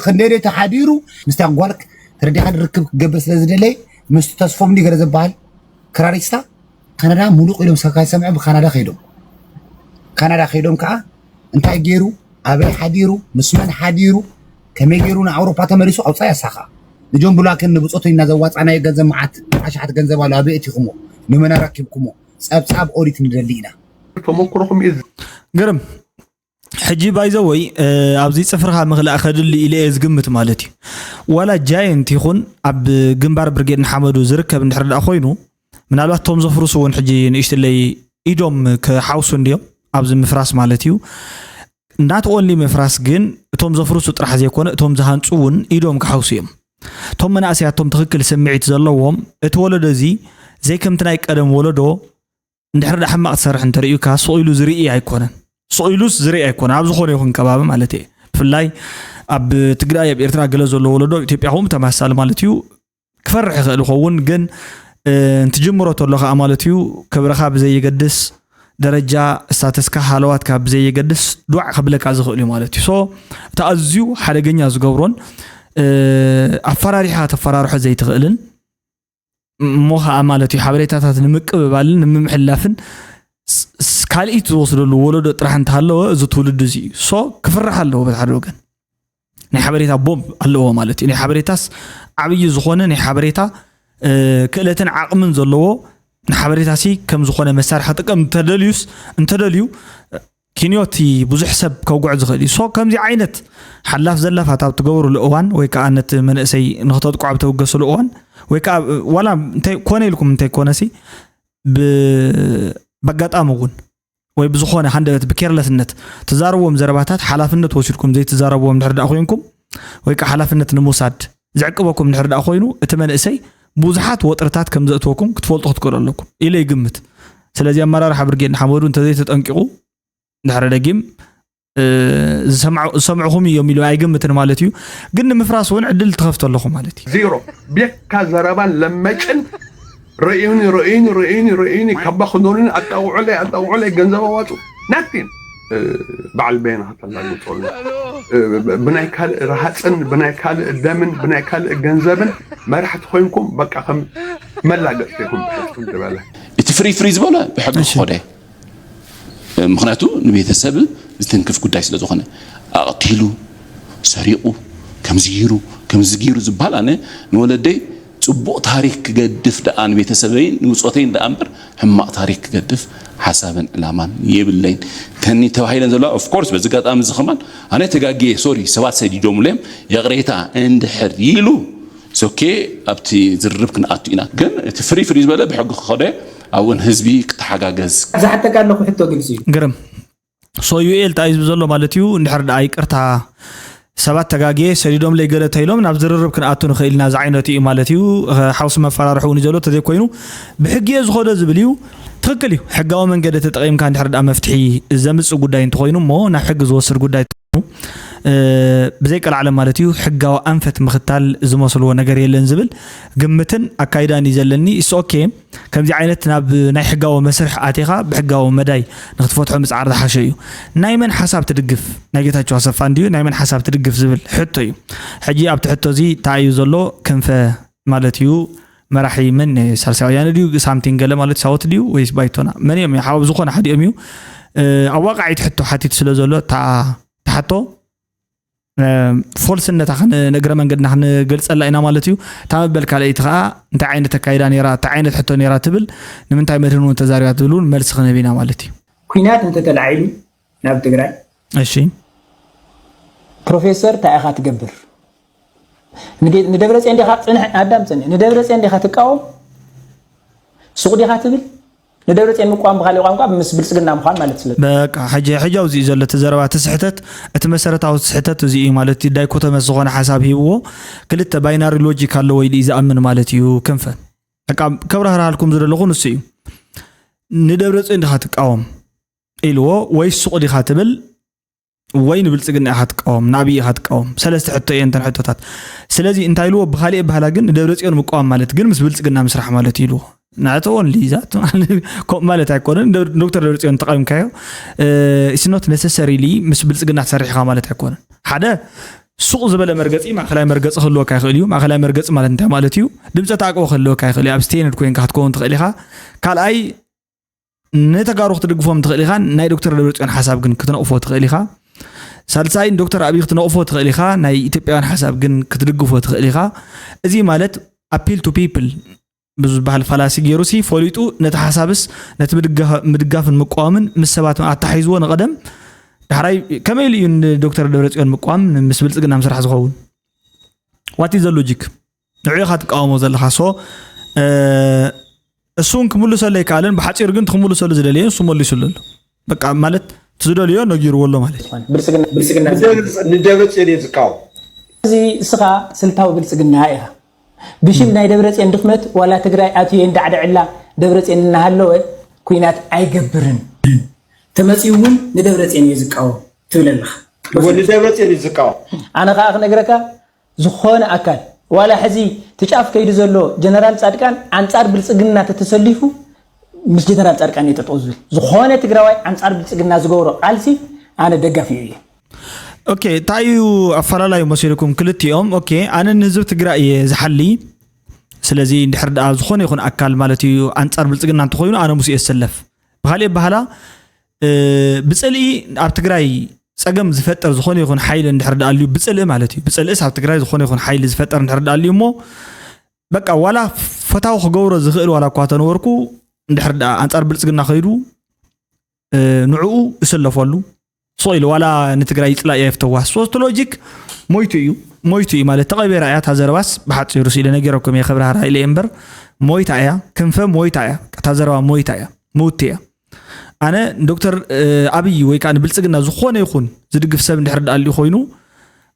ክንደሌተ ሓዲሩ ምስታ ጓልክ ተረዲኻ ርክብ ክገብር ስለ ዝደለይ ምስቲ ተስፎም እንዲ ገለ ዝበሃል ክራሪስታ ካናዳ ሙሉቅ ኢሎም ሰካ ይሰምዐ ብካናዳ ከይዶም ካናዳ ከይዶም ከዓ እንታይ ገይሩ ኣበይ ሓዲሩ ምስ መን ሓዲሩ ከመይ ገይሩ ንኣውሮፓ ተመሊሱ ኣውፃ ያሳኻ ንጆን ብላክን ንብፆቱ ኢና ዘዋፃናዮ ገንዘብ መዓት ኣሽሓት ገንዘብ ኣሎ ኣበይ እቲኹሞ ንመን ኣረኪብኩሞ ፀብፃብ ኦዲት ንደሊ ኢና ተመክሮኹም እዩ ግርም ሕጂ ባይዘወይ ኣብዚ ፅፍርኻ ምኽላእ ከድሊ ኢለ እየ ዝግምት ማለት እዩ ዋላ ጃየንት ይኹን ኣብ ግንባር ብርጌድ ንሓመዱ ዝርከብ እንድሕር ደኣ ኮይኑ ምናልባት ቶም ዘፍርሱ እውን ሕጂ ንእሽትለይ ኢዶም ክሓውሱ እንድዮም ኣብዚ ምፍራስ ማለት እዩ not only ምፍራስ ግን እቶም ዘፍርሱ ጥራሕ ዘይኮነ እቶም ዝሃንፁ እውን ኢዶም ክሓውሱ እዮም እቶም መናእሰያት እቶም ትኽክል ስምዒት ዘለዎም እቲ ወለዶ እዚ ዘይከምቲ ናይ ቀደም ወለዶ እንድሕር ዳ ሕማቕ ትሰርሕ እንተርእዩካ ስቕ ኢሉ ዝርኢ ኣይኮነን። ስቕ ኢሉስ ዝርኢ ኣይኮነን ኣብ ዝኾነ ይኹን ከባቢ ማለት እየ። ብፍላይ ኣብ ትግራይ ኣብ ኤርትራ ገለ ዘሎ ወለዶ ኢትዮጵያ ከምኡ ተመሳሳሊ ማለት እዩ። ክፈርሕ ይኽእል ይኸውን ግን እንትጅምሮ ተሎ ከዓ ማለት እዩ ክብርኻ ብዘየገድስ ደረጃ ስታተስካ ሃለዋትካ ብዘየገድስ ዱዕ ከብለካ ዝኽእል እዩ ማለት እዩ። ሶ እቲ ኣዝዩ ሓደገኛ ዝገብሮን ኣፈራሪሕኻ ተፈራርሖ ዘይትኽእልን እሞ ከዓ ማለት እዩ ሓበሬታታት ንምቅብባልን ንምምሕላፍን ካልኢት ዝወስደሉ ወለዶ ጥራሕ እንተሃለወ እዚ ትውልዲ እዚ እዩ። ሶ ክፍራሕ ኣለዎ በቲ ሓደ ወገን ናይ ሓበሬታ ቦምብ ኣለዎ ማለት እዩ። ናይ ሓበሬታስ ዓብዪ ዝኾነ ናይ ሓበሬታ ክእለትን ዓቕምን ዘለዎ ንሓበሬታሲ ከም ዝኾነ መሳርሒ ክጥቀም እንተደልዩስ እንተደልዩ ኪንዮቲ ብዙሕ ሰብ ከውግዖ ዝኽእል እዩ። ሶ ከምዚ ዓይነት ሓላፍ ዘላፋት ኣብ ትገብሩሉ እዋን ወይ ከዓ ነቲ መንእሰይ ንክተጥቁ ኣብ ተውገስሉ እዋን ወይ ከዓ ዋላ እንታይ ኮነ ኢልኩም እንታይ ኮነሲ ብኣጋጣሚ እውን ወይ ብዝኾነ ሃንደበት ብኬርለስነት ትዛረብዎም ዘረባታት ሓላፍነት ወሲድኩም ዘይትዛረብዎም ድሕር ዳኣ ኮይንኩም ወይ ከዓ ሓላፍነት ንምውሳድ ዝዕቅበኩም ድሕር ዳኣ ኮይኑ እቲ መንእሰይ ብዙሓት ወጥርታት ከም ዘእትወኩም ክትፈልጡ ክትክእሉ ኣለኩም ኢለ ይግምት። ስለዚ ኣመራርሓ ብርጌድ ንሓመዱ እንተዘይተጠንቂቑ ድሕሪ ደጊም ዝሰምዕኹም እዮም ኢሉ ኣይግምትን ማለት እዩ። ግን ንምፍራስ እውን ዕድል ትኸፍቶ ኣለኹ ማለት እዩ። ዜሮ ቤካ ዘረባን ለመጭን ረእዩኒ ረእዩኒ ረእዩኒ ረእዩኒ ካባ ክደኑኒ ኣጣውዑለይ ኣጣውዑለይ ገንዘብ ኣዋፁ ናቲን በዓል በየነ ከተላግፀሉ ብናይ ካልእ ረሃፅን ብናይ ካልእ ደምን ብናይ ካልእ ገንዘብን መራሕቲ ኮይንኩም በቃ ከም መላገፅቲ ኢኹም ትሕዝኩም ዝበለ እቲ ፍሪ ፍሪ ዝበለ ብሕጊ ክኾደ ምክንያቱ ንቤተሰብ ዝትንክፍ ጉዳይ ስለ ዝኾነ ኣቕቲሉ ሰሪቑ ከምዚ ገይሩ ከምዚ ገይሩ ዝበሃል ኣነ ንወለደይ ፅቡቕ ታሪክ ክገድፍ ደኣ ንቤተሰበይን ንብፆተይን ደኣ እምበር ሕማቕ ታሪክ ክገድፍ ሓሳብን ዕላማን የብለይን። ተኒ ተባሂለን ዘለዋ of course በዚ ኣጋጣሚ እዚ ከማን ኣነ ተጋግየ sorry ሰባት ሰዲዶምለዮም ይቕሬታ እንድሕር ኢሉ it's okay ኣብቲ ዝርርብ ክንኣቱ ኢና። ግን እቲ ፍሪ ፍሪ ዝበለ ብሕጊ ክኸደ ኣብኡን ህዝቢ ክተሓጋገዝ። ዝሓተካ ኣለኹ ሕቶ ግልፂ እዩ። ግርም so ዩኤል ታይ ዝብል ዘሎ ማለት እዩ እንድሕር ደኣ ይቅርታ ሰባት ተጋግየ ሰዲዶምለይ ገለ ተይሎም ናብ ዝርርብ ክንኣቱ ንኽእል ኢና ዝዓይነቱ እዩ ማለት እዩ። ሓውሲ መፈራርሒ እውን እዩ ዘሎ ተዘይኮይኑ ብሕጊ እየ ዝኸዶ ዝብል እዩ። ትኽክል እዩ። ሕጋዊ መንገዲ ተጠቒምካ እንድሕር ደኣ መፍትሒ ዘምፅእ ጉዳይ እንተኾይኑ እሞ ናብ ሕጊ ዝወስድ ጉዳይ ብዘይቀልዓለም ማለት እዩ ሕጋዊ ኣንፈት ምኽታል ዝመስልዎ ነገር የለን ዝብል ግምትን ኣካይዳን እዩ ዘለኒ። It's okay ከምዚ ዓይነት ናብ ናይ ሕጋዊ መስርሕ ኣቲኻ ብሕጋዊ መዳይ ንክትፈትሖ ምፅዓር ዝሓሸ እዩ። ናይ መን ሓሳብ ትድግፍ ናይ ጌታቸው ኣሰፋ እንድዩ ናይ መን ሓሳብ ትድግፍ ዝብል ሕቶ እዩ። ሕጂ ኣብቲ ሕቶ እዚ እንታይ እዩ ዘሎ ክንፈ ማለት እዩ መራሒ መን ሳልሳይ ወያነ ድዩ ሳምቲንግ ገለ ማለት ሳወት ድዩ ወይስ ባይቶና መን እዮም ሓው ዝኾነ ሓዲኦም እዩ። ኣዋቃዒት ሕቶ ሓቲት ስለ ዘሎ እታ ተሓቶ ፎልስነታ ንእግረ መንገድና ክንገልፀላ ኢና ማለት እዩ። እታ መበል ካልኣይቲ ከዓ እንታይ ዓይነት ኣካይዳ ነራ እንታይ ዓይነት ሕቶ ነራ ትብል ንምንታይ መድህን እውን ተዛሪባ ትብል እውን መልሲ ክንህብ ኢና ማለት እዩ። ኩናት እንተተላዒሉ ናብ ትግራይ እሺ ፕሮፌሰር እንታይ ኢኻ ትገብር? ንደብረፅዮን ዲኻ ፅንሕ ኣዳም ፅንሕ ንደብረፅዮን ዲኻ ትቃወም ሱቕ ዲኻ ትብል ንደብረፅዮን ምቋም ብካሊእ ቋንቋ ምስ ብልፅግና ምዃን ማለት ስለ በቃ ሕጂ ሕጂ ኣብዚ እዩ ዘሎ እቲ ዘረባ እቲ ስሕተት እቲ መሰረታዊ ስሕተት እዚ እዩ ማለት እዩ ዳይኮቶመስ ዝኾነ ሓሳብ ሂብዎ ክልተ ባይናሪ ሎጂክ ኣለዎ ኢሉ እዩ ዝኣምን ማለት እዩ ክንፈ በቃ ከብራህርሃልኩም ዝደለኹ ንሱ እዩ ንደብረፅዮን ዲኻ ትቃወም ኢልዎ ወይ ሱቕ ዲኻ ትብል ወይ ንብልፅግና ኢኻ ትቃወም ንኣብይ ኢኻ ትቃወም ሰለስተ ሕቶ እየን እተን ሕቶታት ስለዚ እንታይ ኢልዎ ብካሊእ ኣበሃላ ግን ንደብረፅዮን ምቃወም ማለት ግን ምስ ብልፅግና ምስራሕ ማለት እዩ ኢልዎ not only that ከምኡ ማለት ኣይኮነን ዶክተር ደብረፅዮን ተቃዊምካዮ it's not necessarily ምስ ብልፅግና ትሰርሕ ኢኻ ማለት ኣይኮነን ሓደ ሱቕ ዝበለ መርገፂ ማእኸላይ መርገፂ ክህልወካ ይኽእል እዩ ማእኸላይ መርገፂ ማለት እንታይ ማለት እዩ ድምፀ ተኣቅቦ ክህልወካ ይኽእል እዩ ኣብ ስቴንድ ኮይንካ ክትከውን ትኽእል ኢኻ ካልኣይ ንተጋሩ ክትድግፎም ትኽእል ኢኻ ናይ ዶክተር ደብረፅዮን ሓሳብ ግን ክትነቕፎ ትኽእል ኢኻ ሳልሳይ ንዶክተር ኣብይ ክትነቕፎ ትኽእል ኢኻ ናይ ኢትዮጵያውያን ሓሳብ ግን ክትድግፎ ትኽእል ኢኻ እዚ ማለት appeal to people ብዝበሃል ፋላሲ ገይሩ ሲ ፈሊጡ ነቲ ሓሳብስ ነቲ ምድጋፍን ምቃወምን ምስ ሰባት ኣታሒዝዎ ንቐደም ዳሕራይ ከመይ ኢሉ እዩ ንዶክተር ደብረፅዮን ምቃወም ምስ ብልፅግና ምስራሕ ዝኸውን what is the logic ንዑ ኢኻ ትቃወሞ ዘለኻ so እሱ እውን ክምልሰሉ ኣይከኣለን ብሓፂር ግን ትክምልሰሉ ዝደለየ እሱ መሊሱሉ ኣሎ በቃ ማለት ትዝደልዮ ነጊርዎ ኣሎ ማለት እዩ ንደብረፅዮን እየ ዝቃወም እዚ ንስኻ ስልታዊ ብልጽግና ኢኻ። ብሽም ናይ ደብረጽዮን ድኽመት ዋላ ትግራይ ኣትዩ የንዳዕድዕላ ደብረጽዮን እናሃለወ ኲናት ኣይገብርን። ተመጺኡ እውን ንደብረጽዮን እዩ ዝቃወም ትብል ኣለኻ። ንደብረጽዮን እዩ ዝቃወም። ኣነ ከዓ ክነግረካ ዝኾነ ኣካል ዋላ ሕዚ ትጫፍ ከይዱ ዘሎ ጀነራል ጻድቃን ኣንጻር ብልጽግና ተተሰሊፉ ምስ ጀነራል ጻድቃን እዩ ጠጠው ዝብል። ዝኾነ ትግራዋይ ኣንጻር ብልጽግና ዝገብሮ ቃልሲ ኣነ ደጋፊ እዩ። ኦኬ፣ እንታይ እዩ ኣፈላላዩ መሲልኩም ክልቲኦም? ኦኬ፣ ኣነ ንህዝቢ ትግራይ እየ ዝሓሊ። ስለዚ እንድሕር ደኣ ዝኾነ ይኹን ኣካል ማለት እዩ ኣንጻር ብልጽግና እንተኾይኑ ኣነ ምስ እየ ዝሰለፍ። ብካሊእ ኣበሃላ ብፅልኢ ኣብ ትግራይ ፀገም ዝፈጥር ዝኾነ ይኹን ሓይሊ እንድሕር ደኣ ኣልዩ፣ ብፅልኢ ማለት እዩ፣ ብፅልእስ ኣብ ትግራይ ዝኾነ ይኹን ሓይሊ ዝፈጥር እንድሕር ደኣ ኣልዩ እሞ በቃ ዋላ ፈታዊ ክገብሮ ዝኽእል ዋላ እኳ ተነበርኩ እንድሕር ደኣ ኣንጻር ብልፅግና ከይዱ ንዕኡ እሰለፈሉ። ስቕ ኢሉ ዋላ ንትግራይ ይፅላእ የፍተዋ ሶስት ሎጂክ ሞይቱ እዩ። ሞይቱ እዩ ማለት ተቐቢራ እያ። እታ ዘረባስ ብሓፂሩ ስኢለ ነጊረኩም እየ፣ ከብራህራ ኢለ እየ እምበር ሞይታ እያ። ክንፈ ሞይታ እያ። እታ ዘረባ ሞይታ እያ፣ ምውቲ እያ። ኣነ ዶክተር ኣብይ ወይ ከዓ ንብልፅግና ዝኾነ ይኹን ዝድግፍ ሰብ እንድሕር ደኣልዩ ኮይኑ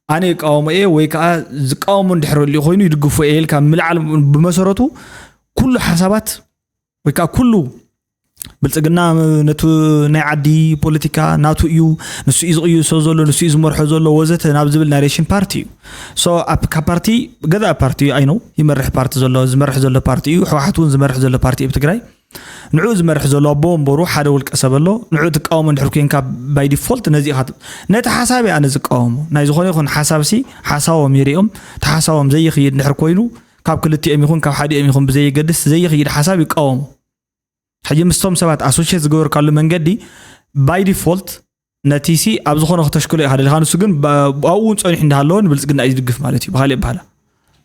ኣነ ይቃወሞ እየ ወይ ከዓ ዝቃወሞ እንድሕር ልዩ ኮይኑ ይድግፎ እየ ኢልካ ምልዓል ብመሰረቱ ኩሉ ሓሳባት ወይ ከዓ ኩሉ ብልፅግና ነቱ ናይ ዓዲ ፖለቲካ ናቱ እዩ፣ ንሱ እዩ ዝቕይሶ ዘሎ፣ ንሱ እዩ ዝመርሖ ዘሎ ወዘተ ናብ ዝብል ናሬሽን ፓርቲ እዩ። ሶ ኣብ ካብ ፓርቲ ገዛእ ፓርቲ እዩ። ኣይነው ይመርሕ ፓርቲ ዘሎ ዝመርሕ ዘሎ ፓርቲ እዩ። ህወሓት እውን ዝመርሕ ዘሎ ፓርቲ እዩ ኣብ ትግራይ። ንዑ ዝመርሕ ዘሎ ኣቦ ወንበሩ ሓደ ውልቀ ሰብ ኣሎ። ንዑ ትቃወሞ እንድሕር ኮንካ ባይ ዲፎልት ነዚ ኢኻ ነቲ ሓሳብ ኣነ ዝቃወሞ ናይ ዝኾነ ይኹን ሓሳብ ሲ ሓሳቦም ይሪኦም ተሓሳቦም ዘይኽይድ እንድሕር ኮይኑ ካብ ክልቲኦም ይኹን ካብ ሓዲኦም ይኹን ብዘየገድስ ዘይኽይድ ሓሳብ ይቃወሙ። ሕጂ ምስቶም ሰባት ኣሶሽት ዝገበርካሉ መንገዲ ባይ ዲፎልት ነቲ ሲ ኣብ ዝኾነ ክተሽክሎ ኢኻ ደሊኻ፣ ንሱ ግን ኣብኡ እውን ፀኒሑ እንዳሃለወ ንብልፅግና እዩ ዝድግፍ ማለት እዩ። ብካሊእ በሃላ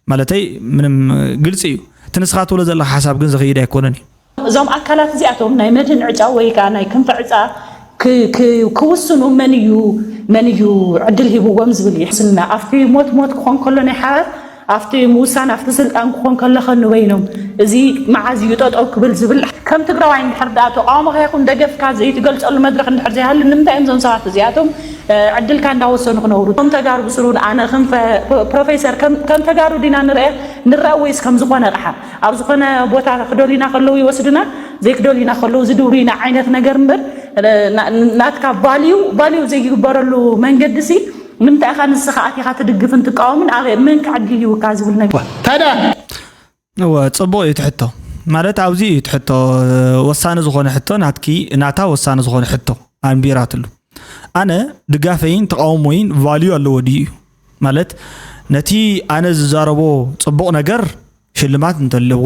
ማለተይ ምንም ግልፂ እዩ። እቲ ንስኻ ትብሎ ዘለኻ ሓሳብ ግን ዝኽይድ ኣይኮነን እዩ። እዞም ኣካላት እዚኣቶም ናይ መድህን ዕጫ ወይ ከዓ ናይ ክንፈ ዕፃ ክውስኑ መን እዩ መን እዩ ዕድል ሂብዎም ዝብል እዩ። ስና ኣብቲ ሞት ሞት ክኾን ከሎ ናይ ሓባር ኣብቲ ምውሳን ኣብቲ ስልጣን ክኾን ከለኸ ንበይኖም እዚ መዓዝ እዩ ጠጠው ክብል ዝብል ከም ትግራዋይ እንድሕር ደኣ ተቃውሞካ ይኹን ደገፍካ ዘይትገልፀሉ መድረክ እንድሕር ዘይሃሉ ንምንታይ እዮም እዞም ሰባት እዚኣቶም ዕድልካ እንዳወሰኑ ክነብሩ እቶም ተጋሩ ብስሩ ኣነ ክንፈ ፕሮፌሰር ከም ተጋሩ ዲና ንርአ ንረአ ወይስ ከም ዝኾነ ኣቕሓ ኣብ ዝኾነ ቦታ ክደልዩና ከለዉ ይወስድና ዘይክደልዩና ከለዉ ዝድብሩና ዓይነት ነገር እምበር ናትካ ቫልዩ ቫልዩ ዘይግበረሉ መንገዲ ሲ ንምንታይ ኢኻ ንስኻ ኣቲኻ ትድግፍን ትቃወምን ኣበ መን ክዕድል ይውካ ዝብል ነገር ታዲያ እወ ፅቡቅ እዩ ትሕቶ ማለት ኣብዚ እዩ ትሕቶ ወሳኒ ዝኾነ ሕቶ ናትኪ ናታ ወሳኒ ዝኾነ ሕቶ ኣንቢራትሉ ኣነ ድጋፈይን ተቃውሞይን ቫልዩ ኣለዎ ድዩ እዩ ማለት ነቲ ኣነ ዝዛረቦ ፅቡቅ ነገር ሽልማት እንተለዎ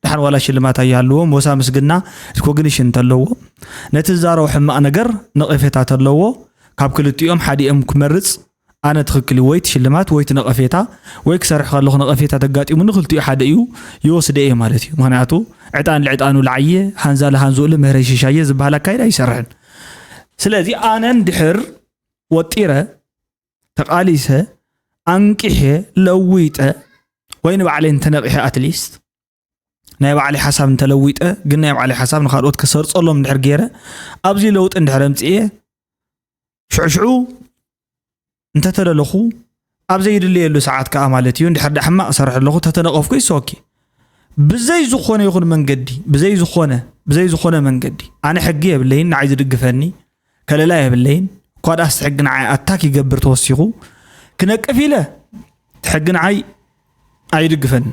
ደሓን ዋላ ሽልማት ኣይሃልዎ ሞሳ ምስግና ሪኮግኒሽን እንተለዎ ነቲ ዝዛረቦ ሕማቅ ነገር ነቀፌታ ተለዎ ካብ ክልቲኦም ሓዲኦም ክመርፅ ኣነ ትኽክል እዩ ወይ እቲ ሽልማት ወይ እቲ ነቐፌታ ወይ ክሰርሕ ከለኹ ነቐፌታ ተጋጢሙኒ ክልቲኡ ሓደ እዩ ይወስደ እየ ማለት እዩ። ምኽንያቱ ዕጣን ልዕጣኑ ልዓየ ሃንዛ ልሃንዝኡ ልምህረ ይሽሻየ ዝበሃል ኣካይዳ ኣይሰርሕን። ስለዚ ኣነ እንድሕር ወጢረ ተቓሊሰ ኣንቂሐ ለዊጠ ወይ ንባዕለይ እንተነቒሐ ኣትሊስት ናይ ባዕለይ ሓሳብ እንተለዊጠ ግን ናይ ባዕለይ ሓሳብ ንኻልኦት ከሰርፀሎም እንድሕር ገይረ ኣብዚ ለውጢ እንድሕር ኣምፅኤ ሽዑ ሽዑ እንተተደለኹ ኣብ ዘይድለየሉ ሰዓት ከዓ ማለት እዩ እንድሕር ዳ ሕማቕ እሰርሕ ኣለኹ ተተነቐፍኩ ይሰወኪ ብዘይ ዝኾነ ይኹን መንገዲ ብዘይ ዝኾነ ብዘይ ዝኾነ መንገዲ ኣነ ሕጊ የብለይን ንዓይ ዝድግፈኒ ከለላ የብለይን እኳ ዳስ ሕጊ ንዓይ ኣታክ ይገብር ተወሲኹ ክነቅፍ ኢለ እቲ ሕጊ ንዓይ ኣይድግፈን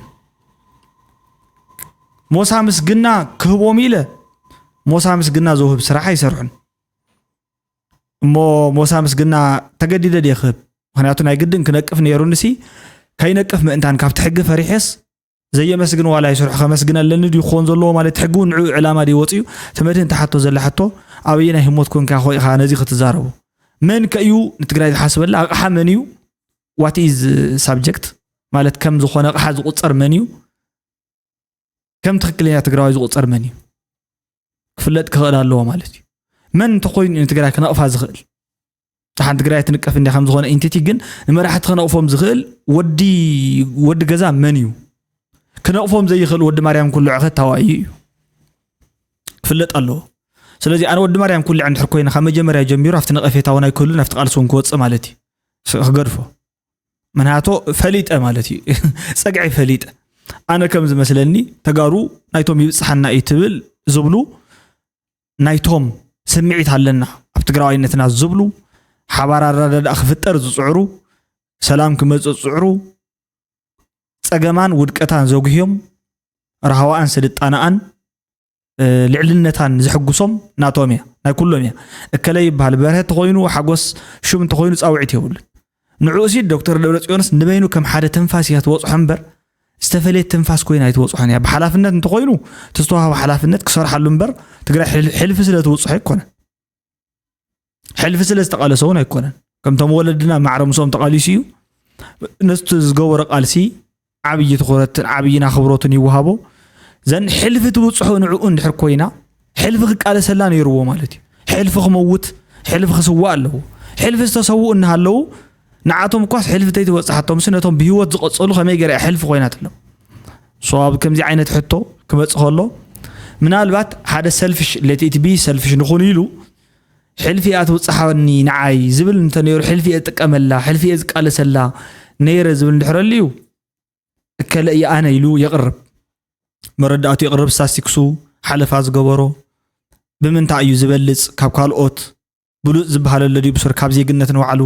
ሞሳ ምስግና ክህቦም ኢለ ሞሳ ምስግና ዘውህብ ስራሕ ኣይሰርሑን እሞ ሞሳ ምስግና ተገዲደ ድየ ክህብ ምክንያቱ ናይ ግድን ክነቅፍ ነይሩንሲ ከይነቅፍ ምእንታን ካብቲ ሕጊ ፈሪሐስ ዘየመስግን ዋላ ይሰርሑ ከመስግን ኣለኒ ድዩ ክኾን ዘለዎ ማለት ሕጊ እውን ንዕኡ ዕላማ ድዩ ወፅዩ ተመድህን ተሓቶ ዘላ ሕቶ ኣበየናይ ህሞት ኮንካ ኮ ኢኻ ነዚ ክትዛረቡ መን ከ እዩ ንትግራይ ዝሓስበላ ኣቕሓ መን እዩ what is subject ማለት ከም ዝኾነ ኣቕሓ ዝቁፀር መን እዩ ከም ትኽክለኛ ትግራዋይ ዝቁፀር መን እዩ ክፍለጥ ክኽእል ኣለዎ ማለት እዩ መን እንተኮይኑ ንትግራይ ክነቕፋ ዝኽእል ደሓን ትግራይ ትንቀፍ እንዲያ ከም ዝኾነ ኢንቲቲ ግን ንመራሕቲ ክነቕፎም ዝኽእል ወዲ ወዲ ገዛ መን እዩ ክነቕፎም ዘይኽእል ወዲ ማርያም ኩሉ ዕኸት ታዋዩ እዩ ክፍለጥ ኣለዎ ስለዚ ኣነ ወዲ ማርያም ኩልዕ እንድሕር ኮይነ ካብ መጀመርያ ጀሚሩ ኣብቲ ነቐፌታ እውን ኣይክህሉን ኣብቲ ቃልሲ እውን ክወፅእ ማለት እዩ ክገድፎ ምክንያቱ ፈሊጠ ማለት እዩ። ጸግዒ ፈሊጠ። ኣነ ከም ዝመስለኒ ተጋሩ ናይቶም ይብጽሓና እዩ ትብል ዝብሉ ናይቶም ስምዒት ኣለና ኣብ ትግራዋይነትና ዝብሉ ሓባር ኣረዳድኣ ክፍጠር ዝጽዕሩ ሰላም ክመጽእ ዝጽዕሩ ጸገማን ውድቀታን ዘጉህዮም ራህዋኣን ስልጣነኣን ልዕልነታን ዝሕጉሶም ናቶም እያ ናይ ኩሎም እያ። እከለ ይበሃል በርሀ ተኮይኑ ሓጎስ ሹም እንተኮይኑ ፃውዒት የብሉን። ንዕኡ ሲ ዶክተር ደብረፅዮንስ ንበይኑ ከም ሓደ ትንፋስ እያ ትወፅሖ እምበር ዝተፈለየት ትንፋስ ኮይና ኣይትወፅሖን እያ። ብሓላፍነት እንተኮይኑ እቲ ዝተዋህቦ ሓላፍነት ክሰርሓሉ እምበር ትግራይ ሕልፊ ስለ ትውፅሖ ኣይኮነን። ሕልፊ ስለ ዝተቃለሰ እውን ኣይኮነን። ከምቶም ወለድና ማዕረ ምስኦም ተቃሊሱ እዩ። ነቲ ዝገበሮ ቃልሲ ዓብዪ ትኹረትን ዓብዪን ኣኽብሮትን ይወሃቦ። ዘን ሕልፊ ትብፅሖ ንዕኡ እንድሕር ኮይና ሕልፊ ክቃለሰላ ነይርዎ ማለት እዩ። ሕልፊ ክመውት ሕልፊ ክስዋእ ኣለዎ። ሕልፊ ዝተሰውኡ እናሃለዉ ንዓቶም እኳስ ሕልፊ ተይትበፅሓቶም ሲ ነቶም ብህይወት ዝቐፀሉ ከመይ ገይራ ሕልፊ ኮይናትሎም? ሶ ኣብ ከምዚ ዓይነት ሕቶ ክመፅ ከሎ ምናልባት ሓደ ሰልፊሽ ለቲት ቢ ሰልፊሽ ንኹን ኢሉ ሕልፊ እያ ትውፅሓኒ ንዓይ ዝብል እንተነይሩ ሕልፊ እየ ዝጥቀመላ ሕልፊ እየ ዝቃለሰላ ነይረ ዝብል እንድሕረሉ እዩ እከለ እየ ኣነ ኢሉ የቕርብ። መረዳእቱ የቕርብ። ስታስቲክሱ ሓለፋ ዝገበሮ ብምንታይ እዩ ዝበልፅ ካብ ካልኦት ብሉፅ ዝበሃለለ ድዩ ብሱር ካብ ዜግነት ንባዕሉ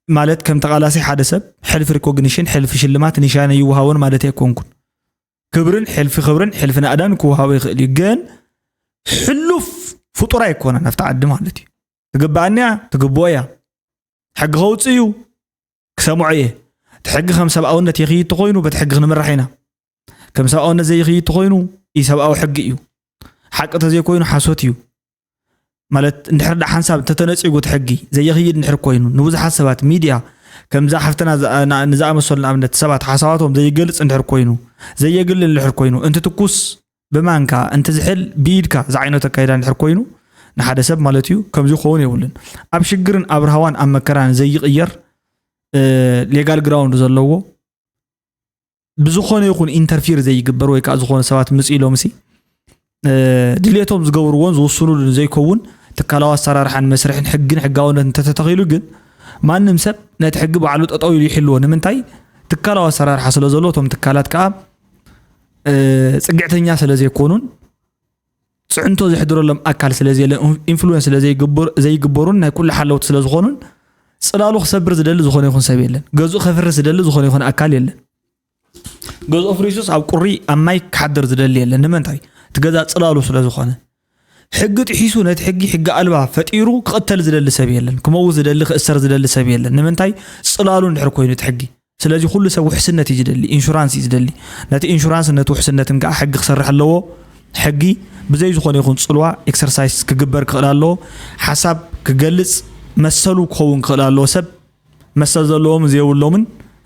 ማለት ከም ተቓላሲ ሓደ ሰብ ሕልፊ ሪኮግኒሽን ሕልፊ ሽልማት ኒሻነ ይወሃቦን ማለት ኣይኮንኩን። ክብርን ሕልፊ ክብርን ሕልፊ ናእዳን ክወሃቦ ይኽእል እዩ ግን ሕሉፍ ፍጡር ኣይኮነን ኣብቲ ዓዲ ማለት እዩ። ትግብኣኒ እያ ትግብኦ እያ። ሕጊ ከውፅእ እዩ ክሰምዖ እየ። እቲ ሕጊ ከም ሰብኣውነት የኽይድ ተኮይኑ በቲ ሕጊ ክንምራሕ ኢና። ከም ሰብኣውነት ዘይኽይድ ተኮይኑ ኢሰብኣዊ ሕጊ እዩ። ሓቂ ተዘይኮይኑ ሓሶት እዩ። ማለት እንድሕር ዳ ሓንሳብ እንተተነፂጉ እቲ ሕጊ ዘየኽይድ እንድሕር ኮይኑ ንብዙሓት ሰባት ሚድያ ከምዛ ሓፍትና ንዝኣመሰሉ ንኣብነት ሰባት ሓሳባቶም ዘይገልፅ እንድሕር ኮይኑ ዘየግልል እንድሕር ኮይኑ እንትትኩስ ብማንካ እንትዝሕል ብኢድካ ዝዓይነቱ ኣካይዳ እንድሕር ኮይኑ ንሓደ ሰብ ማለት እዩ ከምዚ ክኸውን የብሉን። ኣብ ሽግርን ኣብ ራህዋን ኣብ መከራን ዘይቕየር ሌጋል ግራውንድ ዘለዎ ብዝኾነ ይኹን ኢንተርፊር ዘይግበር ወይ ከዓ ዝኾነ ሰባት ምፅ ኢሎም ሲ ድልየቶም ዝገብርዎን ዝውስኑሉን ዘይከውን ትካላዊ ኣሰራርሓን መስርሕን ሕግን ሕጋውነት እንተተተኺሉ ግን ማንም ሰብ ነቲ ሕጊ ባዕሉ ጠጠው ኢሉ ይሕልዎ። ንምንታይ? ትካላዊ ኣሰራርሓ ስለ ዘሎ እቶም ትካላት ከዓ ፅግዕተኛ ስለ ዘይኮኑን ፅዕንቶ ዘሕድረሎም ኣካል ስለ ዘየለ ኢንፍሉወንስ ስለ ዘይግበሩን ናይ ኩሉ ሓለውቲ ስለ ዝኾኑን ፅላሉ ክሰብር ዝደሊ ዝኾነ ይኹን ሰብ የለን። ገዝኡ ከፍርስ ዝደሊ ዝኾነ ይኹን ኣካል የለን። ገዝኡ ፍሪሱስ ኣብ ቁሪ ኣብ ማይ ክሓድር ዝደሊ የለን። ንምንታይ? እቲ ገዛ ፅላሉ ስለ ዝኾነ። ሕጊ ጥሒሱ ነቲ ሕጊ ሕጊ ኣልባ ፈጢሩ ክቕተል ዝደሊ ሰብ የለን። ክመውት ዝደሊ ክእሰር ዝደሊ ሰብ የለን። ንምንታይ? ፅላሉ እንድሕር ኮይኑ እቲ ሕጊ ስለዚ ኩሉ ሰብ ውሕስነት እዩ ዝደሊ፣ ኢንሹራንስ እዩ ዝደሊ። ነቲ ኢንሹራንስ ነቲ ውሕስነትን ከዓ ሕጊ ክሰርሕ ኣለዎ። ሕጊ ብዘይ ዝኾነ ይኹን ፅልዋ ኤክሰርሳይስ ክግበር ክኽእል ኣለዎ። ሓሳብ ክገልፅ መሰሉ ክኸውን ክኽእል ኣለዎ። ሰብ መሰል ዘለዎም ዘየብሎምን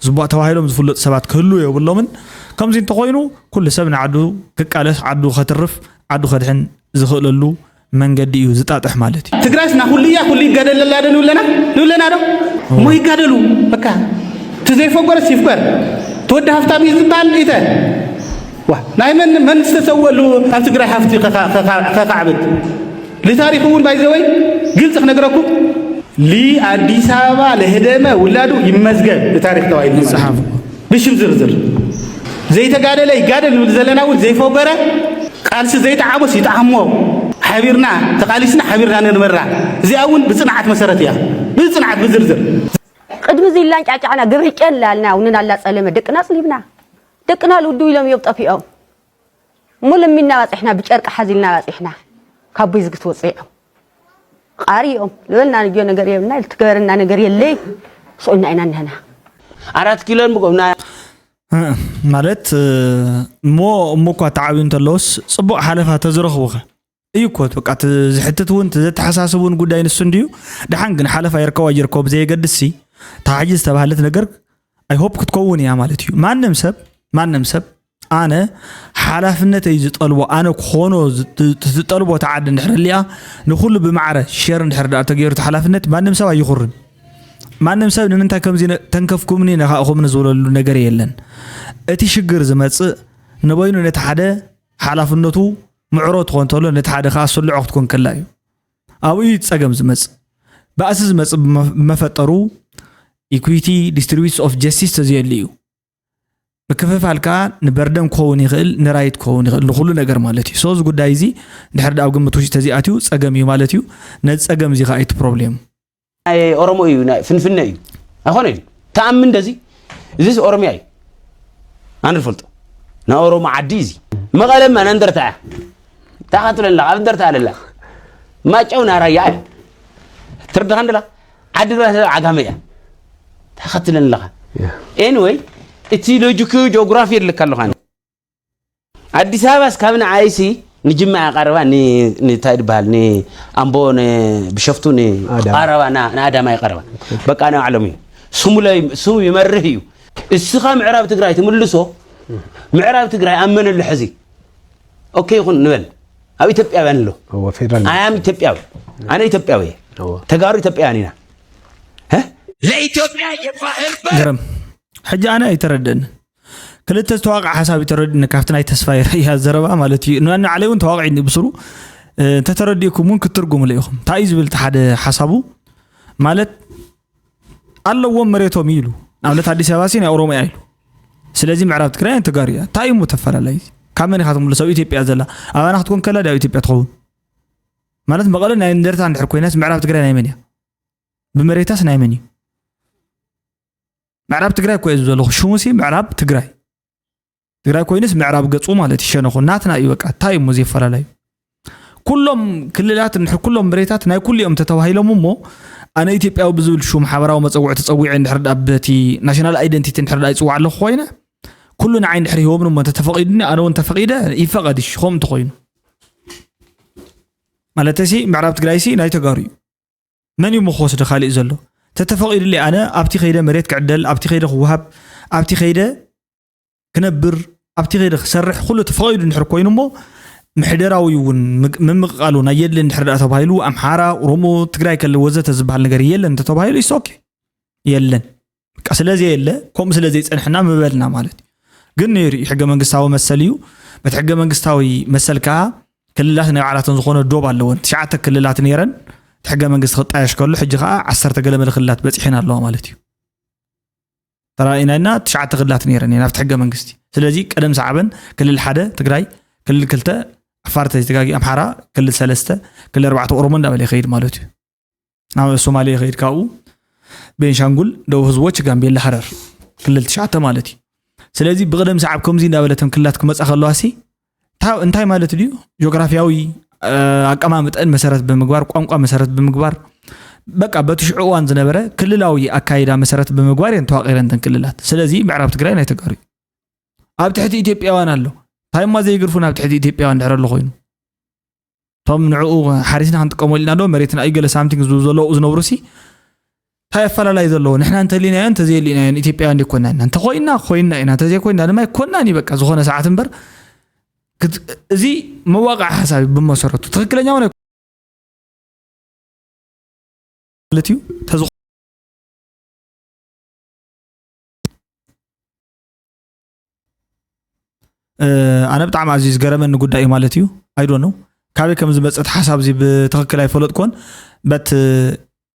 ዝባ ተባሂሎም ዝፍለጡ ሰባት ክህልዉ የብሎምን። ከምዚ እንተኾይኑ ኩሉ ሰብ ንዓዱ ክቃለስ፣ ዓዱ ከትርፍ፣ ዓዱ ከድሕን ዝኽእለሉ መንገዲ እዩ ዝጣጥሕ ማለት እዩ። ትግራይስ ና ኩሉ እያ ኩሉ ይጋደለላ ዶ ንብለና ንብለና ዶ እሞ ይጋደሉ በቃ እቲ ዘይፈጎረስ ይፍገር ተወዲ ሃፍታም እዩ ዝበሃል ኢተ ዋ ናይ መን መን ዝተሰወሉ ኣብ ትግራይ ሃፍቲ ከካዕብት ልታሪክ እውን ባይዘወይ ግልፂ ክነግረኩም ሊ ኣዲስ ኣበባ ለህደመ ውላዱ ይመዝገብ ብታሪክ ተባሂሉ ይፀሓፍ ብሽም ዝርዝር ዘይተጋደለ ይጋደል ንብል ዘለና እውን ዘይፈጎረ ቃልሲ ዘይጠዓሞስ ይጠዓሞ ሓቢርና ተቃሊስና ሓቢርና ንንበራ እዚኣ እውን ብፅንዓት መሰረት እያ ብፅንዓት ብዝርዝር ቅድሚ ዝይላንጫጫዕና ግብሪ ጨል ኣልና እውን ኣላፀለመ ደቅና ኣፅሊብና ደቅና ልውድው ኢሎም እዮም ጠፊኦም እሞ ለሚንና ባፂሕና ብጨርቂ ሓዚልና ባፂሕና ካብ ቤዝግት ወፅዒዖም ቃሪ እዮም ልበልና ንዮ ነገር የብልና ትገበረና ነገር የለይ ስኡልና ኢና እነህና ኣራት ኪሎን ብቆምና ማለት እሞ እሞ እኳ ተዓብዩ እንተለውስ ፅቡቅ ሓለፋ ተዝረኽቡኸ እዩ እኮ በቃ ዝሕትት እውን ዘተሓሳስብ እውን ጉዳይ ንሱ እንድዩ ደሓን ግን ሓለፋ ይርከባ ይርከቡ ብዘየገድስ ሲ ተሓጂ ዝተባህለት ነገር ኣይሆፕ ክትከውን እያ ማለት እዩ ማንም ሰብ ማንም ሰብ ኣነ ሓላፍነተይ ዝጠልቦ ኣነ ክኾኖ ዝጠልቦ ተዓዲ እንድሕር ሊኣ ንኩሉ ብማዕረ ሸር እንድሕር ዳኣ ተገይሩ እቲ ሓላፍነት ማንም ሰብ ኣይኹርን ማንም ሰብ ንምንታይ ከምዚ ተንከፍኩምኒ ነካእኹምኒ ዝብለሉ ነገር የለን እቲ ሽግር ዝመፅእ ንበይኑ ነቲ ሓደ ሓላፍነቱ ምዕሮ ትኾን ተሎ ነቲ ሓደ ከዓ ስልዖ ክትኮን ከላ እዩ ኣብኡ እዩ ፀገም ዝመፅእ ባእሲ ዝመፅእ ብመፈጠሩ equity distribution of justice ተዘየሉ እዩ። ምክፍፋል ከዓ ንበርደን ክኸውን ይኽእል፣ ንራይት ክኸውን ይኽእል፣ ንኹሉ ነገር ማለት እዩ። So እዚ ጉዳይ እዚ ድሕር ዳብ ግምት ውሽጢ ተዚኣትዩ ጸገም እዩ ማለት እዩ። ነዚ ጸገም እዚ ከዓ እቲ ፕሮብሌም ናይ ኦሮሞ እዩ፣ ናይ ፍንፍነ እዩ። ኣይኮነ እዩ። ተኣምን እንደዚ እዚስ ኦሮሚያ እዩ። ኣነ ዝፈልጦ ናይ ኦሮሞ ዓዲ እዚ መቐለማ ናይ እንደርታ እያ። ታኻትለላ ኣብ እንደርታ ኣለላ። ማጨው ናራያ እያ። ትርድኻ እንደላ ዓዲ ራስ ዓጋመ እያ። ታኻትለለኻ ኤኒወይ እቲ ሎጂክ ጂኦግራፊ የድልካ ኣለኻ። ኣዲስ ኣበባስ ካብ ንዓይሲ ንጅማ እያ ቀረባ፣ ን- ንታይ ድበሃል ንኣምቦ ንብሸፍቱ ን- ኣዳማ። ቀረባ ና- ንኣዳማ እያ ቀረባ። በቃ ናይ ባዕሎም እዩ። ስሙ ላይ- ስሙ ይመርህ እዩ። እስኻ ምዕራብ ትግራይ ትምልሶ፣ ምዕራብ ትግራይ ኣመነሉ ሕዚ ኦኬ ይኹን ንበል። ኣብ ኢትዮጵያውያን ኣሎ። እወ፣ ፌደራል ኣያም ኢትዮጵያዊ፣ ኣነ ኢትዮጵያዊ እየ። እወ። ተጋሩ ኢትዮጵያውያን ኢና። እ? ለኢትዮጵያ የባህል በር ገረም ሕጂ ኣነ ኣይተረደን ክልተ ዝተዋቕዐ ሓሳብ ይተረድኒ ካብቲ ናይ ተስፋ ይረያ ዘረባ ማለት እዩ። ንዓለይ እውን ተዋቕዒ ብስሩ እንተተረዲእኩም እውን ክትትርጉምሉ ኢኹም። እንታይ እዩ ዝብል እቲ ሓደ ሓሳቡ ማለት ኣለዎም መሬቶም እዩ ኢሉ ንኣብነት ኣዲስ ኣበባ ሲ ናይ ኦሮሚያ ኢሉ ስለዚ ምዕራብ ትግራይ ተጋሩ እያ እንታይ እዩ ተፈላለይ ካብ መን ኢኻ ትምልሶ ኢትዮጵያ ዘላ ኣባና ክትኮን ከላ ዲኣ ኢትዮጵያ ትኸውን ማለት መቐለ ናይ እንደርታ እንድሕር ኮይናስ ምዕራብ ትግራይ ናይ መን እያ ብመሬታስ ናይ መን እዩ ምዕራብ ትግራይ እኮ እየ ዝብለኹ ሽሙሲ ምዕራብ ትግራይ ትግራይ ኮይንስ ምዕራብ ገፁ ማለት ይሸነኹ ናትና እዩ በቃ እንታይ እሞ ዘይፈላለዩ ኩሎም ክልላት እንድሕር ኩሎም መሬታት ናይ ኩሉ እዮም ተተባሂሎም እሞ ኣነ ኢትዮጵያዊ ብዝብል ሹም ሓበራዊ መፀውዒ ተፀዊዐ እንድሕር ዳ በቲ ናሽናል ኣይደንቲቲ እንድሕር ዳ ይፅዋዕ ኣለኹ ኮይነ ኩሉ ንዓይ እንድሕር ሂቦምን እሞ እንተተፈቒዱኒ ኣነ እውን ተፈቒደ ይፈቐድ እሺ ከምኡ እንተኾይኑ ማለት ሲ ምዕራብ ትግራይ ሲ ናይ ተጋሩ እዩ መን እዩ ክወስዶ ካሊእ ዘሎ ተተፈቒዱለይ ኣነ ኣብቲ ከይደ መሬት ክዕደል ኣብቲ ከይደ ክወሃብ ኣብቲ ከይደ ክነብር ኣብቲ ከይደ ክሰርሕ ኩሉ ተፈቒዱ እንድሕር ኮይኑ እሞ ምሕደራዊ እውን ምምቕቓል እውን ኣየድልን እንድሕር ደኣ ተባሂሉ ኣምሓራ ኦሮሞ ትግራይ ከለ ወዘተ ዝበሃል ነገር የለን እንተተባሂሉ is okay የለን በቃ ስለዘየለ ከምኡ ስለዘይፀንሐና ምበልና ማለት እዩ ግን ነይሩ እዩ ሕገ መንግስታዊ መሰል እዩ በቲ ሕገ መንግስታዊ መሰል ከዓ ክልላት ናይ ባዕላተን ዝኾነ ዶብ ኣለወን ትሽዓተ ክልላት ነይረን እቲ ሕገ መንግስቲ ክጣየሽ ከሎ ሕጂ ከዓ ዓሰርተ ገለመለ ክልላት በፂሐን ኣለዋ ማለት እዩ ተራኢና ኢና ትሽዓተ ክልላት ነይረን እየን ኣብቲ ሕገ መንግስቲ ስለዚ ቀደም ሰዓበን ክልል ሓደ ትግራይ ክልል ክልተ ዓፋር ተይተጋጊ ኣምሓራ ክልል ሰለስተ ክልል ኣርባዕተ ኦሮሞ እንዳበለ ይኸይድ ማለት እዩ ናብ ሶማሌ ይኸይድ ካብኡ ቤንሻንጉል ደቡብ ህዝቦች ጋምቤላ ሃረር ክልል ትሽዓተ ማለት እዩ ስለዚ ብቅደም ሰዓብ ከምዚ እንዳበለተን ክልላት ክመፃ ከለዋ ሲ እንታይ ማለት ድዩ ጂኦግራፊያዊ ኣቀማምጠን መሰረት ብምግባር ቋንቋ መሰረት ብምግባር በቃ በቲ ሽዑ እዋን ዝነበረ ክልላዊ ኣካይዳ መሰረት ብምግባር እየን ተዋቂረን ተን ክልላት ስለዚ ምዕራብ ትግራይ ናይ ተጋሩ እዩ ኣብ ትሕቲ ኢትዮጵያውያን ኣሎ ታይማ ዘይግርፉ ናብ ትሕቲ ኢትዮጵያውያን ድሕር ኣሎ ኮይኑ እቶም ንዕኡ ሓሪስና ክንጥቀመሉ ኢና ዶ መሬትና እዩ ገለ ሳምቲንግ ዝብሉ ዘለዉ ዝነብሩ ሲ እንታይ ኣፈላላይ ዘለዎ ንሕና እንተሊናዮ እንተዘየሊናዮ ኢትዮጵያውያን ዲኮና ኢና እንተኮይና ኮይና ኢና እንተዘይኮይና ድማ ኣይኮናን እዩ በቃ ዝኾነ ሰዓት እምበር እዚ መዋቃዕ ሓሳብ ብመሰረቱ ትክክለኛ ሆነ ማለት እዩ ተዝኾ ኣነ ብጣዕሚ ኣዝዩ ዝገረመኒ ጉዳይ እዩ ማለት እዩ ኣይዶ ነው ካበይ ከም ዝመፀት ሓሳብ እዚ ብትክክል ኣይፈለጥኮን but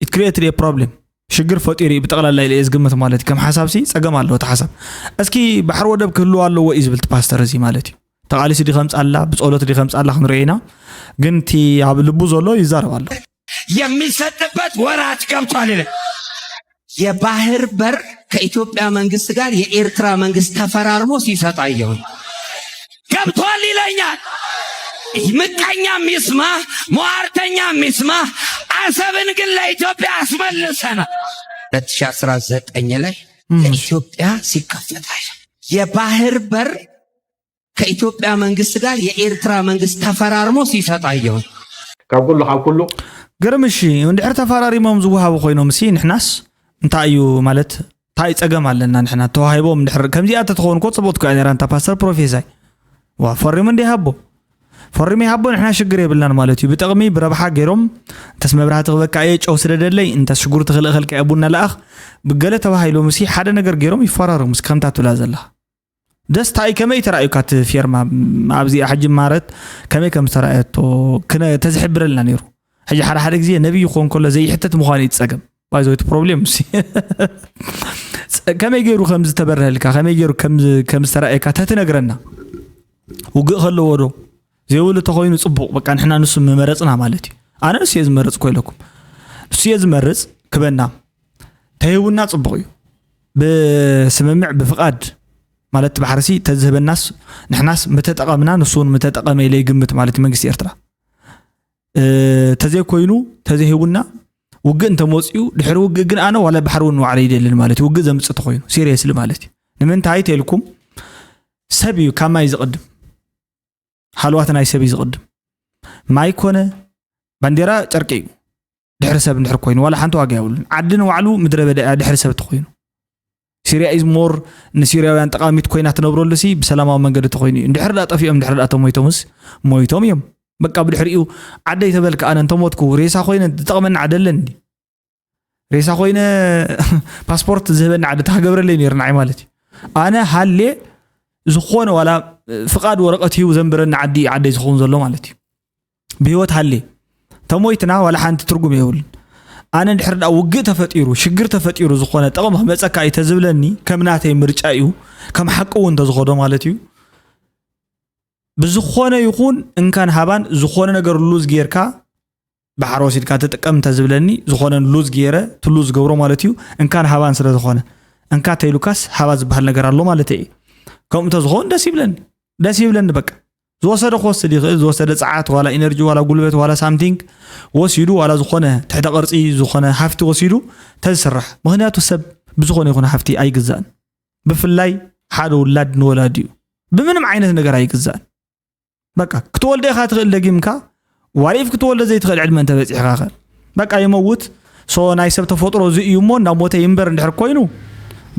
it created a problem ሽግር ፈጢሩ እዩ ብጠቕላላ ኢለ ዝግምት ማለት እዩ ከም ሓሳብ ሲ ፀገም ኣለዎ እቲ ሓሳብ እስኪ ባሕሪ ወደብ ክህልዎ ኣለዎ እዩ ዝብል ፓስተር እዚ ማለት እዩ ተቓሊሱ ዲ ከምፃላ ብፀሎት ዲ ከምፃላ ክንሪኦ ኢና ግን እቲ ኣብ ልቡ ዘሎ ይዛረብ ኣሎ የሚሰጥበት ወራት ገብቷል ይላል። የባህር በር ከኢትዮጵያ መንግስት ጋር የኤርትራ መንግስት ተፈራርሞ ሲሰጥ አየሁ። ገብቷል ይለኛል። ምቀኛም ይስማ፣ ሟርተኛም ይስማ፣ አሰብን ግን ለኢትዮጵያ አስመልሰናል። ሁለት ሺህ አስራ ዘጠኝ ላይ ለኢትዮጵያ ሲከፈታል የባህር በር ከኢትዮጵያ መንግስት ጋር የኤርትራ መንግስት ተፈራርሞ ሲሰጥ አየሁ። ካብ ኩሉ ካብ ኩሉ ግርም እሺ እንድሕር ተፈራሪሞም ዝወሃቡ ኮይኖም ሲ ንሕናስ እንታይ እዩ ማለት እንታይ ፀገም ኣለና ንሕና ተዋሂቦም እንድሕር ከምዚኣ ተትኸውን እኮ ፅቡቅ ትኮያ ነራ እንታ ፓስተር ፕሮፌሳይ ዋ ፈሪሙ እንደ ሃቦ ፈሪሙ ይሃቦ ንሕና ሽግር የብልናን ማለት እዩ ብጥቕሚ ብረብሓ ገይሮም እንተስ መብራህቲ ክበካ እየ ጨው ስደደለይ እንተስ ሽጉርቲ ክልእኸልካ እየ ቡና ለኣኽ ብገለ ተባሂሎም ሲ ሓደ ነገር ገይሮም ይፈራረሙ ሲ ከምታ ትብላ ዘለኻ ደስታ እዩ ከመይ ተራእዩካ እቲ ፌርማ ኣብዚኣ ሕጂ ማረት ከመይ ከም ዝተራእየቶ ክነ ተዝሕብረልና ነይሩ ሕጂ ሓደ ሓደ ግዜ ነብይ ክኾን ከሎ ዘይሕተት ምዃኑ እዩ ጸገም ባይዘ እቲ ፕሮብሌም ሲ ከመይ ገይሩ ከም ዝተበረሀልካ፣ ከመይ ገይሩ ከም ከም ዝተራእየካ ተትነግረና። ውግእ ከለዎ ዶ ዘይብሉ ተኮይኑ ጽቡቕ፣ በቃ ንሕና ንሱ ምመረጽና ማለት እዩ። ኣነ ንሱ እየ ዝመርጽ ኮይለኩም፣ ንሱ እየ ዝመርጽ ክበና ተሂቡና ጽቡቕ እዩ። ብስምምዕ ብፍቓድ ማለት ባሕርሲ ተዝህበናስ ንሕናስ ምተጠቐምና፣ ንሱ እውን ምተጠቐመ ኢለ ይግምት ማለት እዩ መንግስቲ ኤርትራ። ተዘይኮይኑ ተዘይሂቡና ውግእ እንተመፅኡ፣ ድሕሪ ውግእ ግን ኣነ ዋላ ባሕሪ እውን ንባዕለ ይደልን ማለት እዩ። ውግእ ዘምፅእ ተኮይኑ ሲሪየስሊ ማለት እዩ። ንምንታይ ተልኩም ሰብ እዩ ካብ ማይ ዝቕድም፣ ሃልዋት ናይ ሰብ እዩ ዝቕድም። ማይ ኮነ ባንዴራ ጨርቂ እዩ። ድሕሪ ሰብ እንድሕር ኮይኑ ዋላ ሓንቲ ዋጋ የብሉን። ዓዲ ንባዕሉ ምድረ በዳ እያ ድሕሪ ሰብ ተኮይኑ። ሲሪያ ኢዝ ሞር ንሲሪያውያን ጠቓሚት ኮይና ትነብረሉ ሲ ብሰላማዊ መንገዲ ተኮይኑ እዩ። እንድሕር ዳ ጠፊኦም እንድሕር ዳ ተሞይቶምስ ሞይቶም እዮም። በቃ ብድሕሪኡ ዓደይ ተበልካ ኣነ እንተሞትኩ ሬሳ ኮይነ ዝጠቕመኒ ዓደ ኣለኒ። ሬሳ ኮይነ ፓስፖርት ዝህበኒ ዓዲ ተክገብረለይ ነይሩ ንዓይ ማለት እዩ። ኣነ ሃሌ ዝኾነ ዋላ ፍቓድ ወረቐት ሂቡ ዘንብረኒ ዓዲ እዩ ዓደይ ዝኸውን ዘሎ ማለት እዩ። ብህይወት ሃሌ ተሞይትና ዋላ ሓንቲ ትርጉም የብሉን። ኣነ እንድሕር ዳ ውግእ ተፈጢሩ ሽግር ተፈጢሩ ዝኾነ ጥቕሚ ክመፀካ እዩ ተዝብለኒ ከም ናተይ ምርጫ እዩ፣ ከም ሓቂ እውን እንተዝኸዶ ማለት እዩ። ብዝኾነ ይኹን እንካን ሃባን ዝኾነ ነገር ሉዝ ጌርካ ባሕሪ ወሲድካ ትጥቀም እንተዝብለኒ ዝኾነ ሉዝ ጌረ ትሉዝ ዝገብሮ ማለት እዩ። እንካን ሃባን ስለ ዝኾነ እንካ ተይሉካስ ሃባ ዝበሃል ነገር ኣሎ ማለት እየ። ከምኡ እንተዝኸውን ደስ ይብለኒ፣ ደስ ይብለኒ በቃ። ዝወሰደ ክወስድ ይኽእል፣ ዝወሰደ ጸዓት ዋላ ኢነርጂ ዋላ ጉልበት ዋላ ሳምቲንግ ወሲዱ ዋላ ዝኾነ ትሕተ ቅርጺ ዝኾነ ሃፍቲ ወሲዱ ተዝስራሕ። ምኽንያቱ ሰብ ብዝኾነ ይኹን ሃፍቲ ኣይግዛእን። ብፍላይ ሓደ ውላድ ንወላዲ እዩ። ብምንም ዓይነት ነገር ኣይግዛእን። በቃ ክትወልደ ኢኻ ትኽእል ደጊምካ ዋሪፍ ክትወልደ ዘይትኽእል ዕድመ እንተበፂሕኻ ኸ በቃ ይመውት። ሶ ናይ ሰብ ተፈጥሮ እዚ እዩ እሞ እናሞተ ይንበር እንድሕር ኮይኑ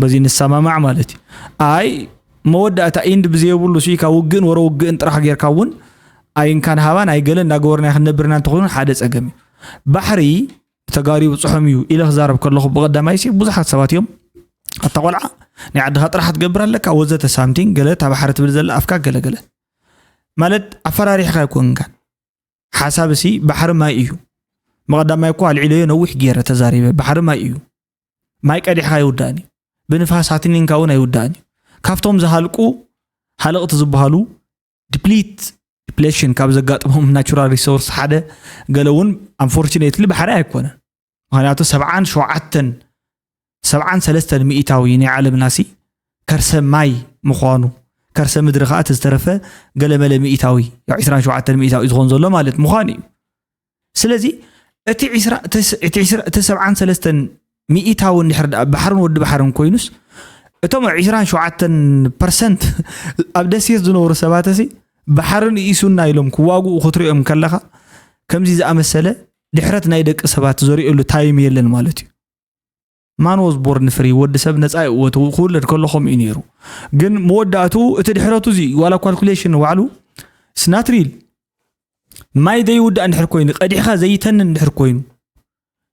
በዚ ንሰማማዕ ማለት እዩ። ኣይ መወዳእታ ኢንድ ብዘየብሉ ስኢካ ውግእን ወረ ውግእን ጥራሕ ጌርካ እውን ኣይንካን ሃባን ኣይገለ እናገበርና ክንነብርና እንተኾይኑ ሓደ ፀገም እዩ። ባሕሪ ተጋሩ ይብፅሖም እዩ ኢለ ክዛረብ ከለኹ ብቐዳማይ ሲ ብዙሓት ሰባት እዮም ኣታ ቆልዓ ናይ ዓድኻ ጥራሕ ክትገብር ኣለካ ወዘተ ሳምቲንግ ገለ እታ ባሕሪ ትብል ዘላ ኣፍካ ገለ ገለ ማለት ኣፈራሪሕካ ኣይኮንካን። ሓሳብ ሲ ባሕሪ ማይ እዩ። መቐዳማይ እኮ ኣልዒለዮ ነዊሕ ገይረ ተዛሪበ። ባሕሪ ማይ እዩ። ማይ ቀዲሕካ ኣይውዳእን እዩ። ብንፋስ ሃትኒንካ እውን ኣይውዳእን እዩ። ካብቶም ዝሃልቁ ሃለቕቲ ዝበሃሉ ዲፕሊት ዲፕሌሽን ካብ ዘጋጥሞም ናቹራል ሪሶርስ ሓደ ገለ እውን ኣንፎርቹኔትሊ ባሕሪ ኣይኮነን። ምክንያቱ ሰብዓን ሸውዓተን ሰብዓን ሰለስተን ሚእታዊ ናይ ዓለምና ሲ ከርሰ ማይ ምዃኑ ከርሰ ምድሪ ከዓ እቲ ዝተረፈ ገለመለ ሚእታዊ ያው ዕስራን ሸውዓተን ሚእታዊ ዝኸውን ዘሎ ማለት ምዃኑ እዩ። ስለዚ እቲ ዕስራ እቲ ስ- እቲ ዕስራ እቲ ሰብዓን ሰለስተን ሚእታዊ እንድሕር ደኣ ባሕርን ወዲ ባሕርን ኮይኑስ እቶም ዕስራን ሸውዓተን ፐርሰንት ኣብ ደሴት ዝነብሩ ሰባት ሲ ባሕርን ኢሱና ኢሎም ክዋግኡ ክትሪኦም ከለኻ ከምዚ ዝኣመሰለ ድሕረት ናይ ደቂ ሰባት ዘሪእሉ ታይም የለን ማለት እዩ። ማን ወዝ ቦርን ፍሪ ወዲ ሰብ ነፃ ይእወቱ ክውለድ ከሎ ከምኡ እዩ ነይሩ። ግን መወዳእቱ እቲ ድሕረቱ እዚ ዋላ ካልኩሌሽን ባዕሉ ስናትሪል ማይ ዘይውዳእ እንድሕር ኮይኑ ቀዲሕካ ዘይተን እንድሕር ኮይኑ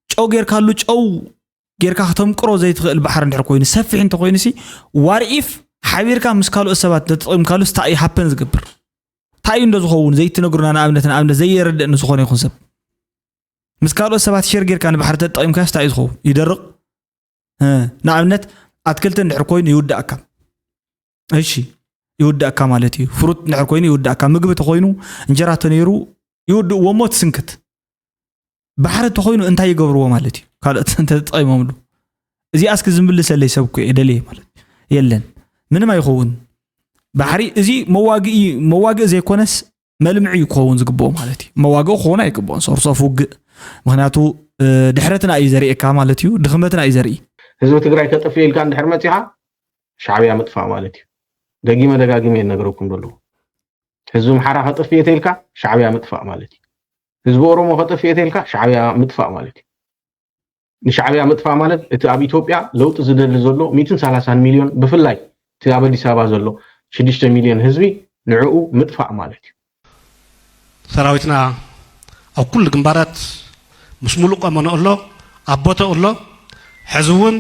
ጨው ጌርካሉ ጨው ጌርካ ከተምቅሮ ዘይትኽእል ባሕሪ እንድሕር ኮይኑ ሰፊሕ እንተኮይኑ ሲ ዋርኢፍ ሓቢርካ ምስ ካልኦት ሰባት ተጠቒምካሉ ስታይ ሃፐን ዝገብር እንታይ እዩ እንዶ ዝኸውን ዘይትነግሩና ንኣብነት ንኣብነት ዘየረድእ ንዝኾነ ይኹን ሰብ ምስ ካልኦት ሰባት ሸር ጌርካ ንባሕሪ ተጠቒምካ ስታይ እዩ ዝኸውን ይደርቕ ንኣብነት ኣትክልቲ እንድሕር ኮይኑ ይውዳእካ እሺ ይውዳእካ ማለት እዩ ፍሩት እንድሕር ኮይኑ ይውዳእካ ምግቢ ተኮይኑ እንጀራ ተነይሩ ይውድእዎ እሞ ትስንክት ባሕሪ ተኮይኑ እንታይ ይገብርዎ ማለት እዩ ካልኦት እንተተጠቂሞምሉ እዚኣ እስኪ ዝምልሰለይ ሰብ እኮ እየ ደልየ ማለት የለን ምንም ኣይኸውን ባሕሪ እዚ መዋግኢ መዋግኢ ዘይኮነስ መልምዒ እዩ ክኸውን ዝግብኦ ማለት እዩ መዋግኢ ክኸውን ኣይግብኦን ሶርስ ኦፍ ውግእ ምክንያቱ ድሕረትና እዩ ዘርእየካ ማለት እዩ ድኽመትና እዩ ዘርኢ ህዝቢ ትግራይ ከጥፍእ ኢልካ እንድሕር መፂኻ ሻዕብያ ምጥፋእ ማለት እዩ ደጊመ ደጋጊመ እየ ዝነግረኩም ዘለኹ ህዝቢ ኣምሓራ ከጥፍእ እየ ተልካ ሻዕብያ ምጥፋእ ማለት እዩ ህዝቢ ኦሮሞ ከጥፍእ እየ ተልካ ሻዕብያ ምጥፋእ ማለት እዩ ንሻዕብያ ምጥፋእ ማለት እቲ ኣብ ኢትዮጵያ ለውጢ ዝደሊ ዘሎ ሚእትን ሰላሳን ሚልዮን ብፍላይ እቲ ኣብ ኣዲስ ኣበባ ዘሎ ሽዱሽተ ሚልዮን ህዝቢ ንዕኡ ምጥፋእ ማለት እዩ። ሰራዊትና ኣብ ኩሉ ግንባራት ምስ ሙሉእ ቋመንኡ ኣሎ፣ ኣብ ቦታኡ ኣሎ። ሕዚ እውን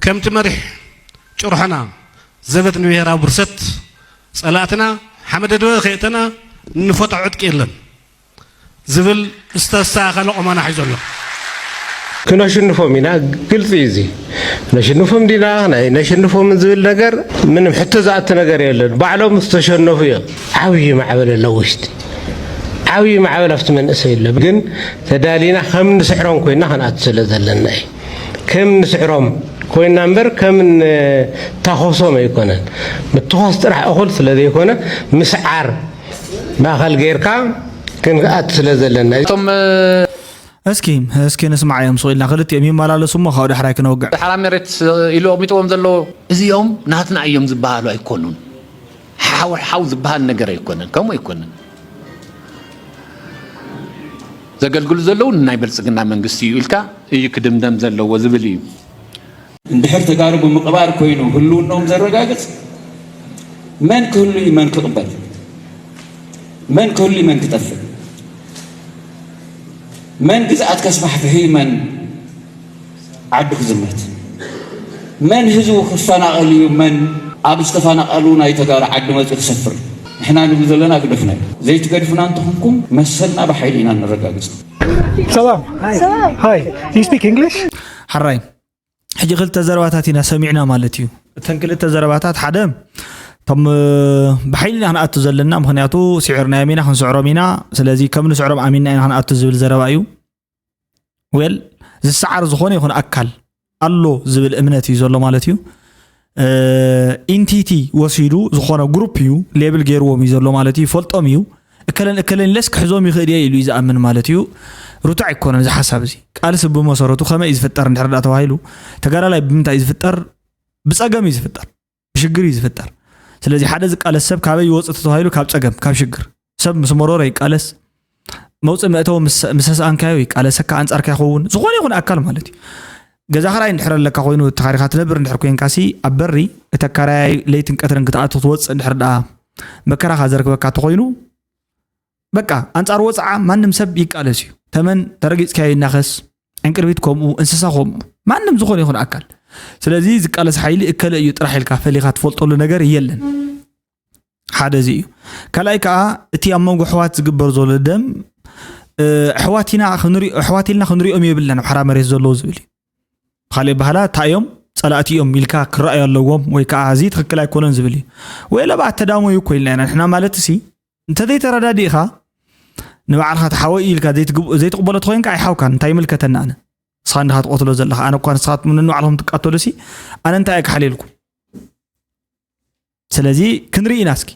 ከምቲ መሪሕ ጭርሖና ዘበት ንብሄራዊ ብርሰት ጸላእትና ሓመደድበ ከየእተና እንፈትሖ ዕጥቂ የለን። ዝብል ዝተስተኻኸለ ቁመና ሒዙ ኣሎ። ክነሽንፎም ኢና። ግልፂ እዩ እዚ። ነሽንፎም ዲና ናይ ነሽንፎም ዝብል ነገር ምንም ሕቶ ዝኣቲ ነገር የለን። ባዕሎም ዝተሸነፉ እዮም። ዓብዪ ማዕበል ኣሎ ውሽጢ፣ ዓብዪ ማዕበል ኣብቲ መንእሰይ ኣሎ። ግን ተዳሊና ከም ንስዕሮም ኮይና ክንኣቱ ስለ ዘለና እዩ። ከም ንስዕሮም ኮይና እምበር ከም ንታኾሶም ኣይኮነን። ምትኾስ ጥራሕ እኹል ስለ ዘይኮነ ምስዓር ማእኸል ጌርካ ክንኣቱ ስለ ዘለና እዩ። እቶም እስኪ እስኪ ንስማዕ እዮም ስቕ ኢልና ክልቲኦም ይመላለሱ እሞ ካብኡ ዳሕራይ ክነውግዕ። ሓራ መሬት ኢሉ ኣቕሚጥዎም ዘሎ እዚኦም ናትና እዮም ዝበሃሉ ኣይኮኑን። ሓው ሓው ዝበሃል ነገር ኣይኮነን፣ ከምኡ ኣይኮነን። ዘገልግሉ ዘለዉ ናይ ብልፅግና መንግስቲ እዩ ኢልካ እዩ ክድምደም ዘለዎ ዝብል እዩ። እንድሕር ተጋሩ ብምቕባር ኮይኑ ህልውናኦም ዘረጋግፅ መን ክህሉ እዩ መን ክቕበል? መን ክህሉ እዩ መን ክጠፍእ? መን ግዝኣት ከስፋሕፍሕ እዩ መን ዓዱ ክዝመት? መን ህዝቡ ክፈናቐል እዩ መን ኣብ ዝተፈናቐሉ ናይ ተጋሩ ዓዲ መፂኡ ክሰፍር? ንሕና ንብል ዘለና ግደፉና እዩ። ዘይትገድፉና እንተኾንኩም መሰልና ብሓይሊ ኢና ነረጋግፅ። Salam. Hi. Do you speak English? ሓራይ ሕጂ ክልተ ዘረባታት ኢና ሰሚዕና ማለት እዩ። እተን ክልተ ዘረባታት ሓደ እቶም ብሓይሊ ኢና ክንኣቱ ዘለና፣ ምክንያቱ ስዒርናዮም ኢና ክንስዕሮም ኢና፣ ስለዚ ከም ንስዕሮም ኣሚንና ኢና ክንኣቱ ዝብል ዘረባ እዩ። ዌል ዝሰዓር ዝኾነ ይኹን ኣካል ኣሎ ዝብል እምነት እዩ ዘሎ ማለት እዩ። ኢንቲቲ ወሲዱ ዝኾነ ግሩፕ እዩ ሌብል ገይርዎም እዩ ዘሎ ማለት እዩ። ይፈልጦም እዩ። እከለን እከለን ኢለስ ክሕዞም ይኽእል እየ ኢሉ እዩ ዝኣምን ማለት እዩ። ርቱዕ ኣይኮነን እዚ ሓሳብ እዚ። ቃልሲ ብመሰረቱ ከመይ እዩ ዝፍጠር እንድሕር ዳኣ ተባሂሉ፣ ተጋዳላይ ብምንታይ እዩ ዝፍጠር? ብፀገም እዩ ዝፍጠር፣ ብሽግር እዩ ዝፍጠር። ስለዚ ሓደ ዝቃለስ ሰብ ካበይ ይወፅእ ተተባሂሉ? ካብ ፀገም፣ ካብ ሽግር። ሰብ ምስ መረሮ ይቃለስ፣ መውፅእ መእተዊ ምስ ምስ ሰኣንካዮ ይቃለሰካ፣ ኣንፃርካ ይኸውን። ዝኾነ ይኹን ኣካል ማለት እዩ። ገዛ ክራይ እንድሕር ኣለካ ኮይኑ፣ ተኻሪኻ ትነብር እንድሕር ኮይንካሲ፣ ኣብ በሪ እቲ ኣካራያይ ለይትን ቀትርን ክትኣቱ ክትወፅእ እንድሕር ደኣ መከራኻ ዘርክበካ ተኾይኑ፣ በቃ ኣንፃር ወፅዓ ማንም ሰብ ይቃለስ እዩ። ተመን ተረጊፅካዮ ይናኸስ፣ ዕንቅርቢት ከምኡ፣ እንስሳ ከምኡ፣ ማንም ዝኾነ ይኹን ኣካል። ስለዚ ዝቃለስ ሓይሊ እከለ እዩ ጥራሕ ኢልካ ፈሊኻ ትፈልጠሉ ነገር የለን። ሓደ እዚ እዩ። ካልኣይ ከዓ እቲ ኣብ መንጎ ኣሕዋት ዝግበር ዘሎ ደም፣ እ፣ ኣሕዋት ኢና ክንሪኦ፣ ኣሕዋት ኢልና ክንሪኦም የብልናን ኣብ ሓራ መሬት ዘለዉ ዝብል እዩ። ብኻሊእ ኣበሃህላ እንታይ እዮም? ፀላእቲ እዮም ኢልካ ክረኣዩ ኣለዎም፣ ወይ ከዓ እዚ ትኽክል ኣይኮነን ዝብል እዩ። ወይ ለባ ተዳመዩ እኮ ኢልና ኢና ንሕና ማለት ሲ እንተዘይተረዳዲእኻ ንባዕልኻ እቲ ሓወይ ኢልካ ዘይትግብ- ዘይትቕበሎ ተኮይንካ ኣይሓውካን፣ እንታይ ይምልከተኒ ኣነ? ንስኻ እንዲኻ ትቐትሎ ዘለኻ፣ ኣነ እኳ ንስኻትኩም ንንባዕልኹም ትቃተሉ ሲ ኣነ እንታይ እየ ክሓልየልኩም? ስለዚ ክንርኢ ኢና እስኪ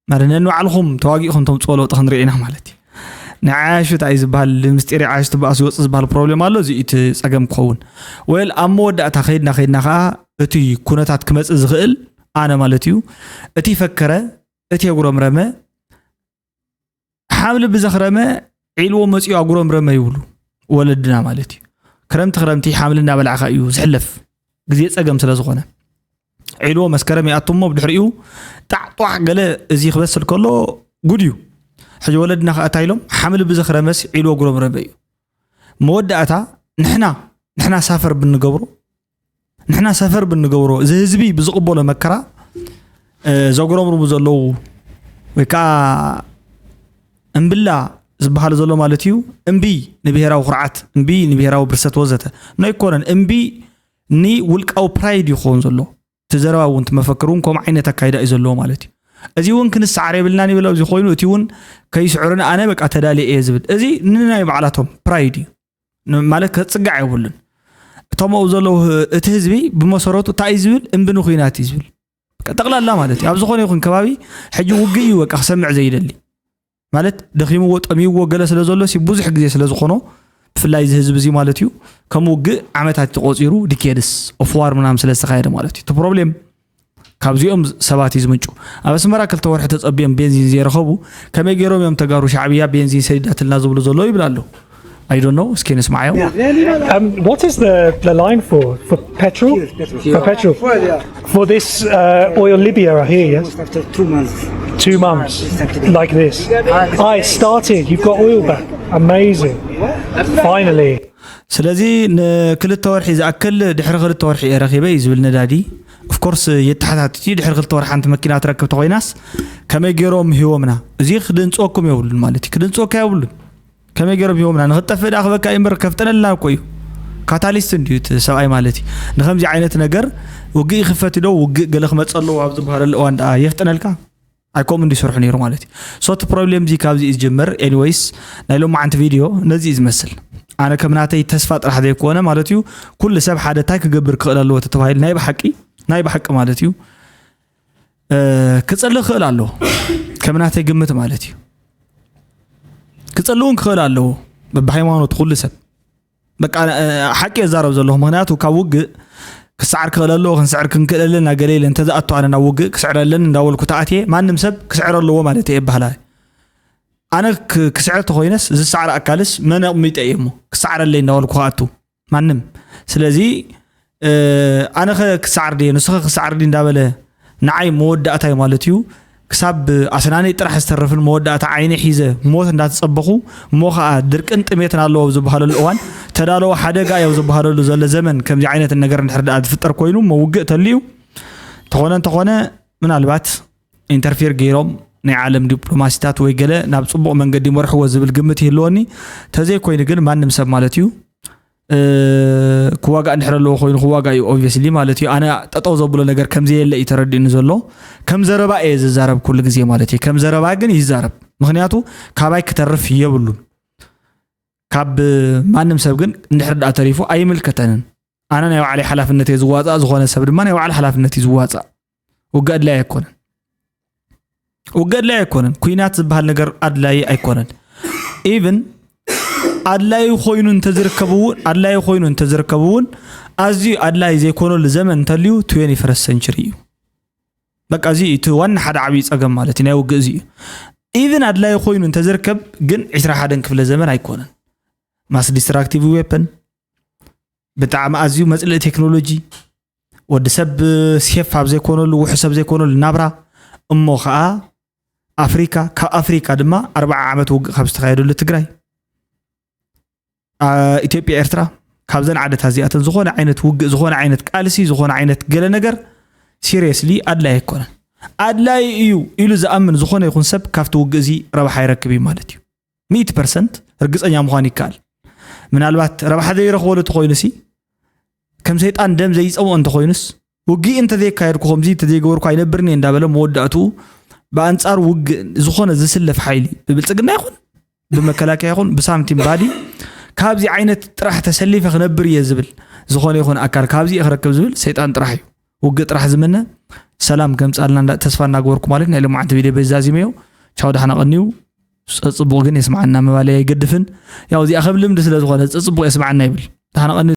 ማለት ነንባዕልኹም ተዋጊእኹም ተምፅኦ ለውጢ ክንርኢ ኢና ማለት እዩ። ናይ ዓያሹ እንታይ እዩ ዝበሃል? ምስጢር ዓያሹ ትበኣስ ይወፅእ ዝበሃል ፕሮብሌም ኣሎ። እዚ እዩ እቲ ፀገም ክኸውን። ወይል ኣብ መወዳእታ ከይድና ከይድና ከዓ እቲ ኩነታት ክመፅእ ዝኽእል ኣነ ማለት እዩ እቲ ፈከረ እቲ የጉረምረመ ሓምሊ ብዘኽረመ ዒልዎ መፂኡ ኣጉረምረመ ይብሉ ወለድና ማለት እዩ። ክረምቲ ክረምቲ ሓምሊ እናበላዕካ እዩ ዝሕለፍ ግዜ ፀገም ስለ ዝኾነ። ዒልዎ መስከረም ይኣቱ እሞ ብድሕሪኡ ጣዕጧዕ ገለ እዚ ክበስል ከሎ ጉድ እዩ። ሕጂ ወለድና ከዓ እንታይ ኢሎም ሓምሊ ብዘኽረመስ ዒልዎ ኣጉረምረመ እዩ። መወዳእታ ንሕና ንሕና ሳፈር ብንገብሮ ንሕና ሰፈር ብንገብሮ እዚ ህዝቢ ብዝቕበሎ መከራ ዘጉረምርሙ ዘለዉ ወይ ከዓ እምብላ ዝበሃል ዘሎ ማለት እዩ። እምቢ ንብሄራዊ ኩርዓት፣ እምቢ ንብሄራዊ ብርሰት ወዘተ ኖ ኣይኮነን። እምቢ ንውልቃዊ ፕራይድ ይኸውን ዘሎ። እቲ ዘረባ እውን እቲ መፈክር እውን ከምኡ ዓይነት ኣካይዳ እዩ ዘለዎ ማለት እዩ። እዚ እውን ክንሰዓር የብልናን ይብል ኣብዚ ኮይኑ እቲ እውን ከይስዕሩኒ ኣነ በቃ ተዳልየ እየ ዝብል እዚ ንናይ ባዕላቶም ፕራይድ እዩ። ን- ማለት ከፅጋዕ የብሉን። እቶም ኣብኡ ዘለዉ ህ- እቲ ህዝቢ ብመሰረቱ እንታይ እዩ ዝብል እምቢ ንኩናት እዩ ዝብል። በቃ ጠቕላላ ማለት እዩ ኣብ ዝኾነ ይኹን ከባቢ ሕጂ ውግእ እዩ በቃ ክሰምዕ ዘይደሊ ማለት ደኺምዎ ጠሚዎ ገለ ስለ ዘሎ ሲ ብዙሕ ግዜ ስለ ዝኾኖ ብፍላይ እዚ ህዝቢ እዚ ማለት እዩ ከም ውግእ ዓመታት ተቆፂሩ ዲኬድስ ኦፍ ዋር ምናምን ስለ ዝተኻየደ ማለት እዩ እቲ ፕሮብሌም ካብዚኦም ሰባት እዩ ዝምንጩ። ኣብ ኣስመራ ክልተ ወርሒ ተፀቢዮም ቤንዚን ዘይረኸቡ ከመይ ገይሮም እዮም ተጋሩ ሻዕብያ ቤንዚን ሰዲዳትልና ዝብሉ ዘለዉ ይብል ኣሎ። I don't know እስኪ ንስማዓዮ። Um, what is the, the line for? For petrol? For petrol? For this uh, oil Libya here, yes? After two months. Two months. Like this. I started. You've got oil back. Amazing. Finally. ስለዚ ንክልተ ወርሒ ዝኣክል ድሕሪ ክልተ ወርሒ እየ ረኺበ እዩ ዝብል ነዳዲ። ኦፍኮርስ የተሓታትት እዩ። ድሕሪ ክልተ ወርሒ ሓንቲ መኪና ትረክብ ተኮይናስ ከመይ ገይሮም ሂቦምና? እዚ ክድንፅወኩም የብሉን ማለት እዩ። ክድንፅወካ የብሉን። ከመይ ገይሮም ሂቦምና? ንክትጠፍእ ዳ ክበካ እዩ እምበር ከፍጠነልና እኮ እዩ። ካታሊስት እንድዩ እቲ ሰብኣይ ማለት እዩ። ንኸምዚ ዓይነት ነገር ውግእ ይኽፈት ዶ ውግእ ገለ ክመፀ ኣለዎ ኣብ ዝበሃለሉ እዋን ደኣ የፍጥነልካ? ኣይኮም እንዲ ስርሑ ነይሩ ማለት እዩ። So እቲ ፕሮብሌም እዚ ካብዚ እዩ ዝጀመር። Anyways ናይ ሎማዓንቲ ቪድዮ ነዚ እዩ ዝመስል። ኣነ ከም ናተይ ተስፋ ጥራሕ ዘይኮነ ማለት እዩ ኩሉ ሰብ ሓደ እንታይ ክገብር ክኽእል ኣለዎ ተተባሂሉ ናይ ብሓቂ ናይ ብሓቂ ማለት እዩ ክፀልእ ክኽእል ኣለዎ ከም ናተይ ግምት ማለት እዩ። ክፀልእ እውን ክኽእል ኣለዎ በብሃይማኖት ኩሉ ሰብ በቃ ሓቂ የዛረብ ዘለኹ ምክንያቱ ካብ ውግእ ክሰዓር ክኽእል ኣለዎ ክንስዕር ክንክእል ኣለና ገለ ኢለ እንተዝኣቱ ኣነ ናብ ውግእ ክስዕር ኣለኒ እንዳበልኩ ተኣትየ ማንም ሰብ ክስዕር ኣለዎ ማለት እየ በሃላይ። ኣነ ክስዕር ተኮይነስ ዝሰዓር ኣካልስ መን ኣቕሚጠ እየ እሞ ክሰዓረለይ እንዳበልኩ ክኣቱ ማንም ስለዚ ኣነ ኸ ክሰዓር ድየ ንስኸ ክሰዓር ድዩ እንዳበለ ንዓይ መወዳእታይ ማለት እዩ ክሳብ ኣስናነይ ጥራሕ ዝተርፍን መወዳእታ ዓይነ ሒዘ ሞት እንዳተፀበኹ እሞ ከዓ ድርቅን ጥሜትን ኣለዎ ኣብ ዝበሃለሉ እዋን ተዳለወ ሓደጋ እዩ ኣብ ዝበሃለሉ ዘሎ ዘመን ከምዚ ዓይነት ነገር እንድሕር ደኣ ዝፍጠር ኮይኑ እሞ ውግእ ተልዩ ተኾነ እንተኾነ ምናልባት ኢንተርፌር ገይሮም ናይ ዓለም ዲፕሎማሲታት ወይ ገለ ናብ ፅቡቕ መንገዲ ይመርሕዎ ዝብል ግምት ይህልወኒ ተዘይኮይኑ ግን ማንም ሰብ ማለት እዩ ክዋጋእ እንድሕር ኣለዎ ኮይኑ ክዋጋእ እዩ obviously ማለት እዩ ኣነ ጠጠው ዘብሎ ነገር ከምዘየለ እዩ ተረዲእኒ ዘሎ ከም ዘረባ እየ ዝዛረብ ኩሉ ግዜ ማለት እዩ ከም ዘረባ ግን ይዛረብ ምክንያቱ ካባይ ክተርፍ የብሉን ካብ ማንም ሰብ ግን እንድሕር ደኣ ተሪፉ ኣይምልከተንን ኣነ ናይ ባዕለይ ሓላፍነት እየ ዝዋፃእ ዝኾነ ሰብ ድማ ናይ ባዕሉ ሓላፍነት እዩ ዝዋፃእ ውግእ ኣድላይ ኣይኮነን ውግእ ኣድላይ ኣይኮነን ኩናት ዝበሃል ነገር ኣድላይ ኣይኮነን even ኣድላይ ኮይኑ እንተዝርከብ እውን ኣድላይ ኮይኑ እንተዝርከብ እውን ኣዝዩ ኣድላይ ዘይኮነሉ ዘመን እንተልዩ twenty first century እዩ በቃ እዚ እቲ ዋና ሓደ ዓብዪ ፀገም ማለት እዩ ናይ ውግእ እዚ እዩ even ኣድላይ ኮይኑ እንተዝርከብ ግን ዕስራ ሓደን ክፍለ ዘመን ኣይኮነን mass destructive weapon ብጣዕሚ ኣዝዩ መፅልኢ ቴክኖሎጂ ወዲ ሰብ ሴፍ ኣብ ዘይኮነሉ ውሕስ ኣብ ዘይኮነሉ ናብራ እሞ ከዓ ኣፍሪካ ካብ ኣፍሪካ ድማ ኣርባዓ ዓመት ውግእ ካብ ዝተካየደሉ ትግራይ ኢትዮጵያ ኤርትራ ካብዘን ዓደታት እዚኣተን ዝኾነ ዓይነት ውግእ ዝኾነ ዓይነት ቃልሲ ዝኾነ ዓይነት ገለ ነገር seriously ኣድላይ ኣይኮነን ኣድላይ እዩ ኢሉ ዝኣምን ዝኾነ ይኹን ሰብ ካብቲ ውግእ እዚ ረብሓ ይረክብ እዩ ማለት እዩ ሚእቲ ፐርሰንት ርግፀኛ ምዃን ይከኣል ምናልባት ረብሓ ዘይረኽበሉ ተኾይኑሲ ከም ሰይጣን ደም ዘይፀምኦ እንተኾይኑስ ውግእ እንተዘየካየድኩ ከምዚ እንተዘይገበርኩ ኣይነብርን እየ እንዳበለ መወዳእትኡ ብኣንፃር ውግእ ዝኾነ ዝስለፍ ሓይሊ ብብልፅግና ይኹን ብመከላከያ ይኹን ብሳምቲም ባዲ ካብዚ ዓይነት ጥራሕ ተሰሊፈ ክነብር እየ ዝብል ዝኾነ ይኹን ኣካል ካብዚ እየ ክረክብ ዝብል ሰይጣን ጥራሕ እዩ ውግእ ጥራሕ ዝምነ ሰላም ከምፃልና ተስፋ እናገበርኩ ማለት ናይ ልማዓንቲ ቪድዮ በዛዚመዮ ቻው ዳሕና ቀንዩ ፀፅቡቕ ግን የስማዓና ምባለይ ኣይገድፍን ያው እዚኣ ከም ልምዲ ስለ ዝኾነ ፀፅቡቕ የስማዓና ይብል ዳሕና ቀንዩ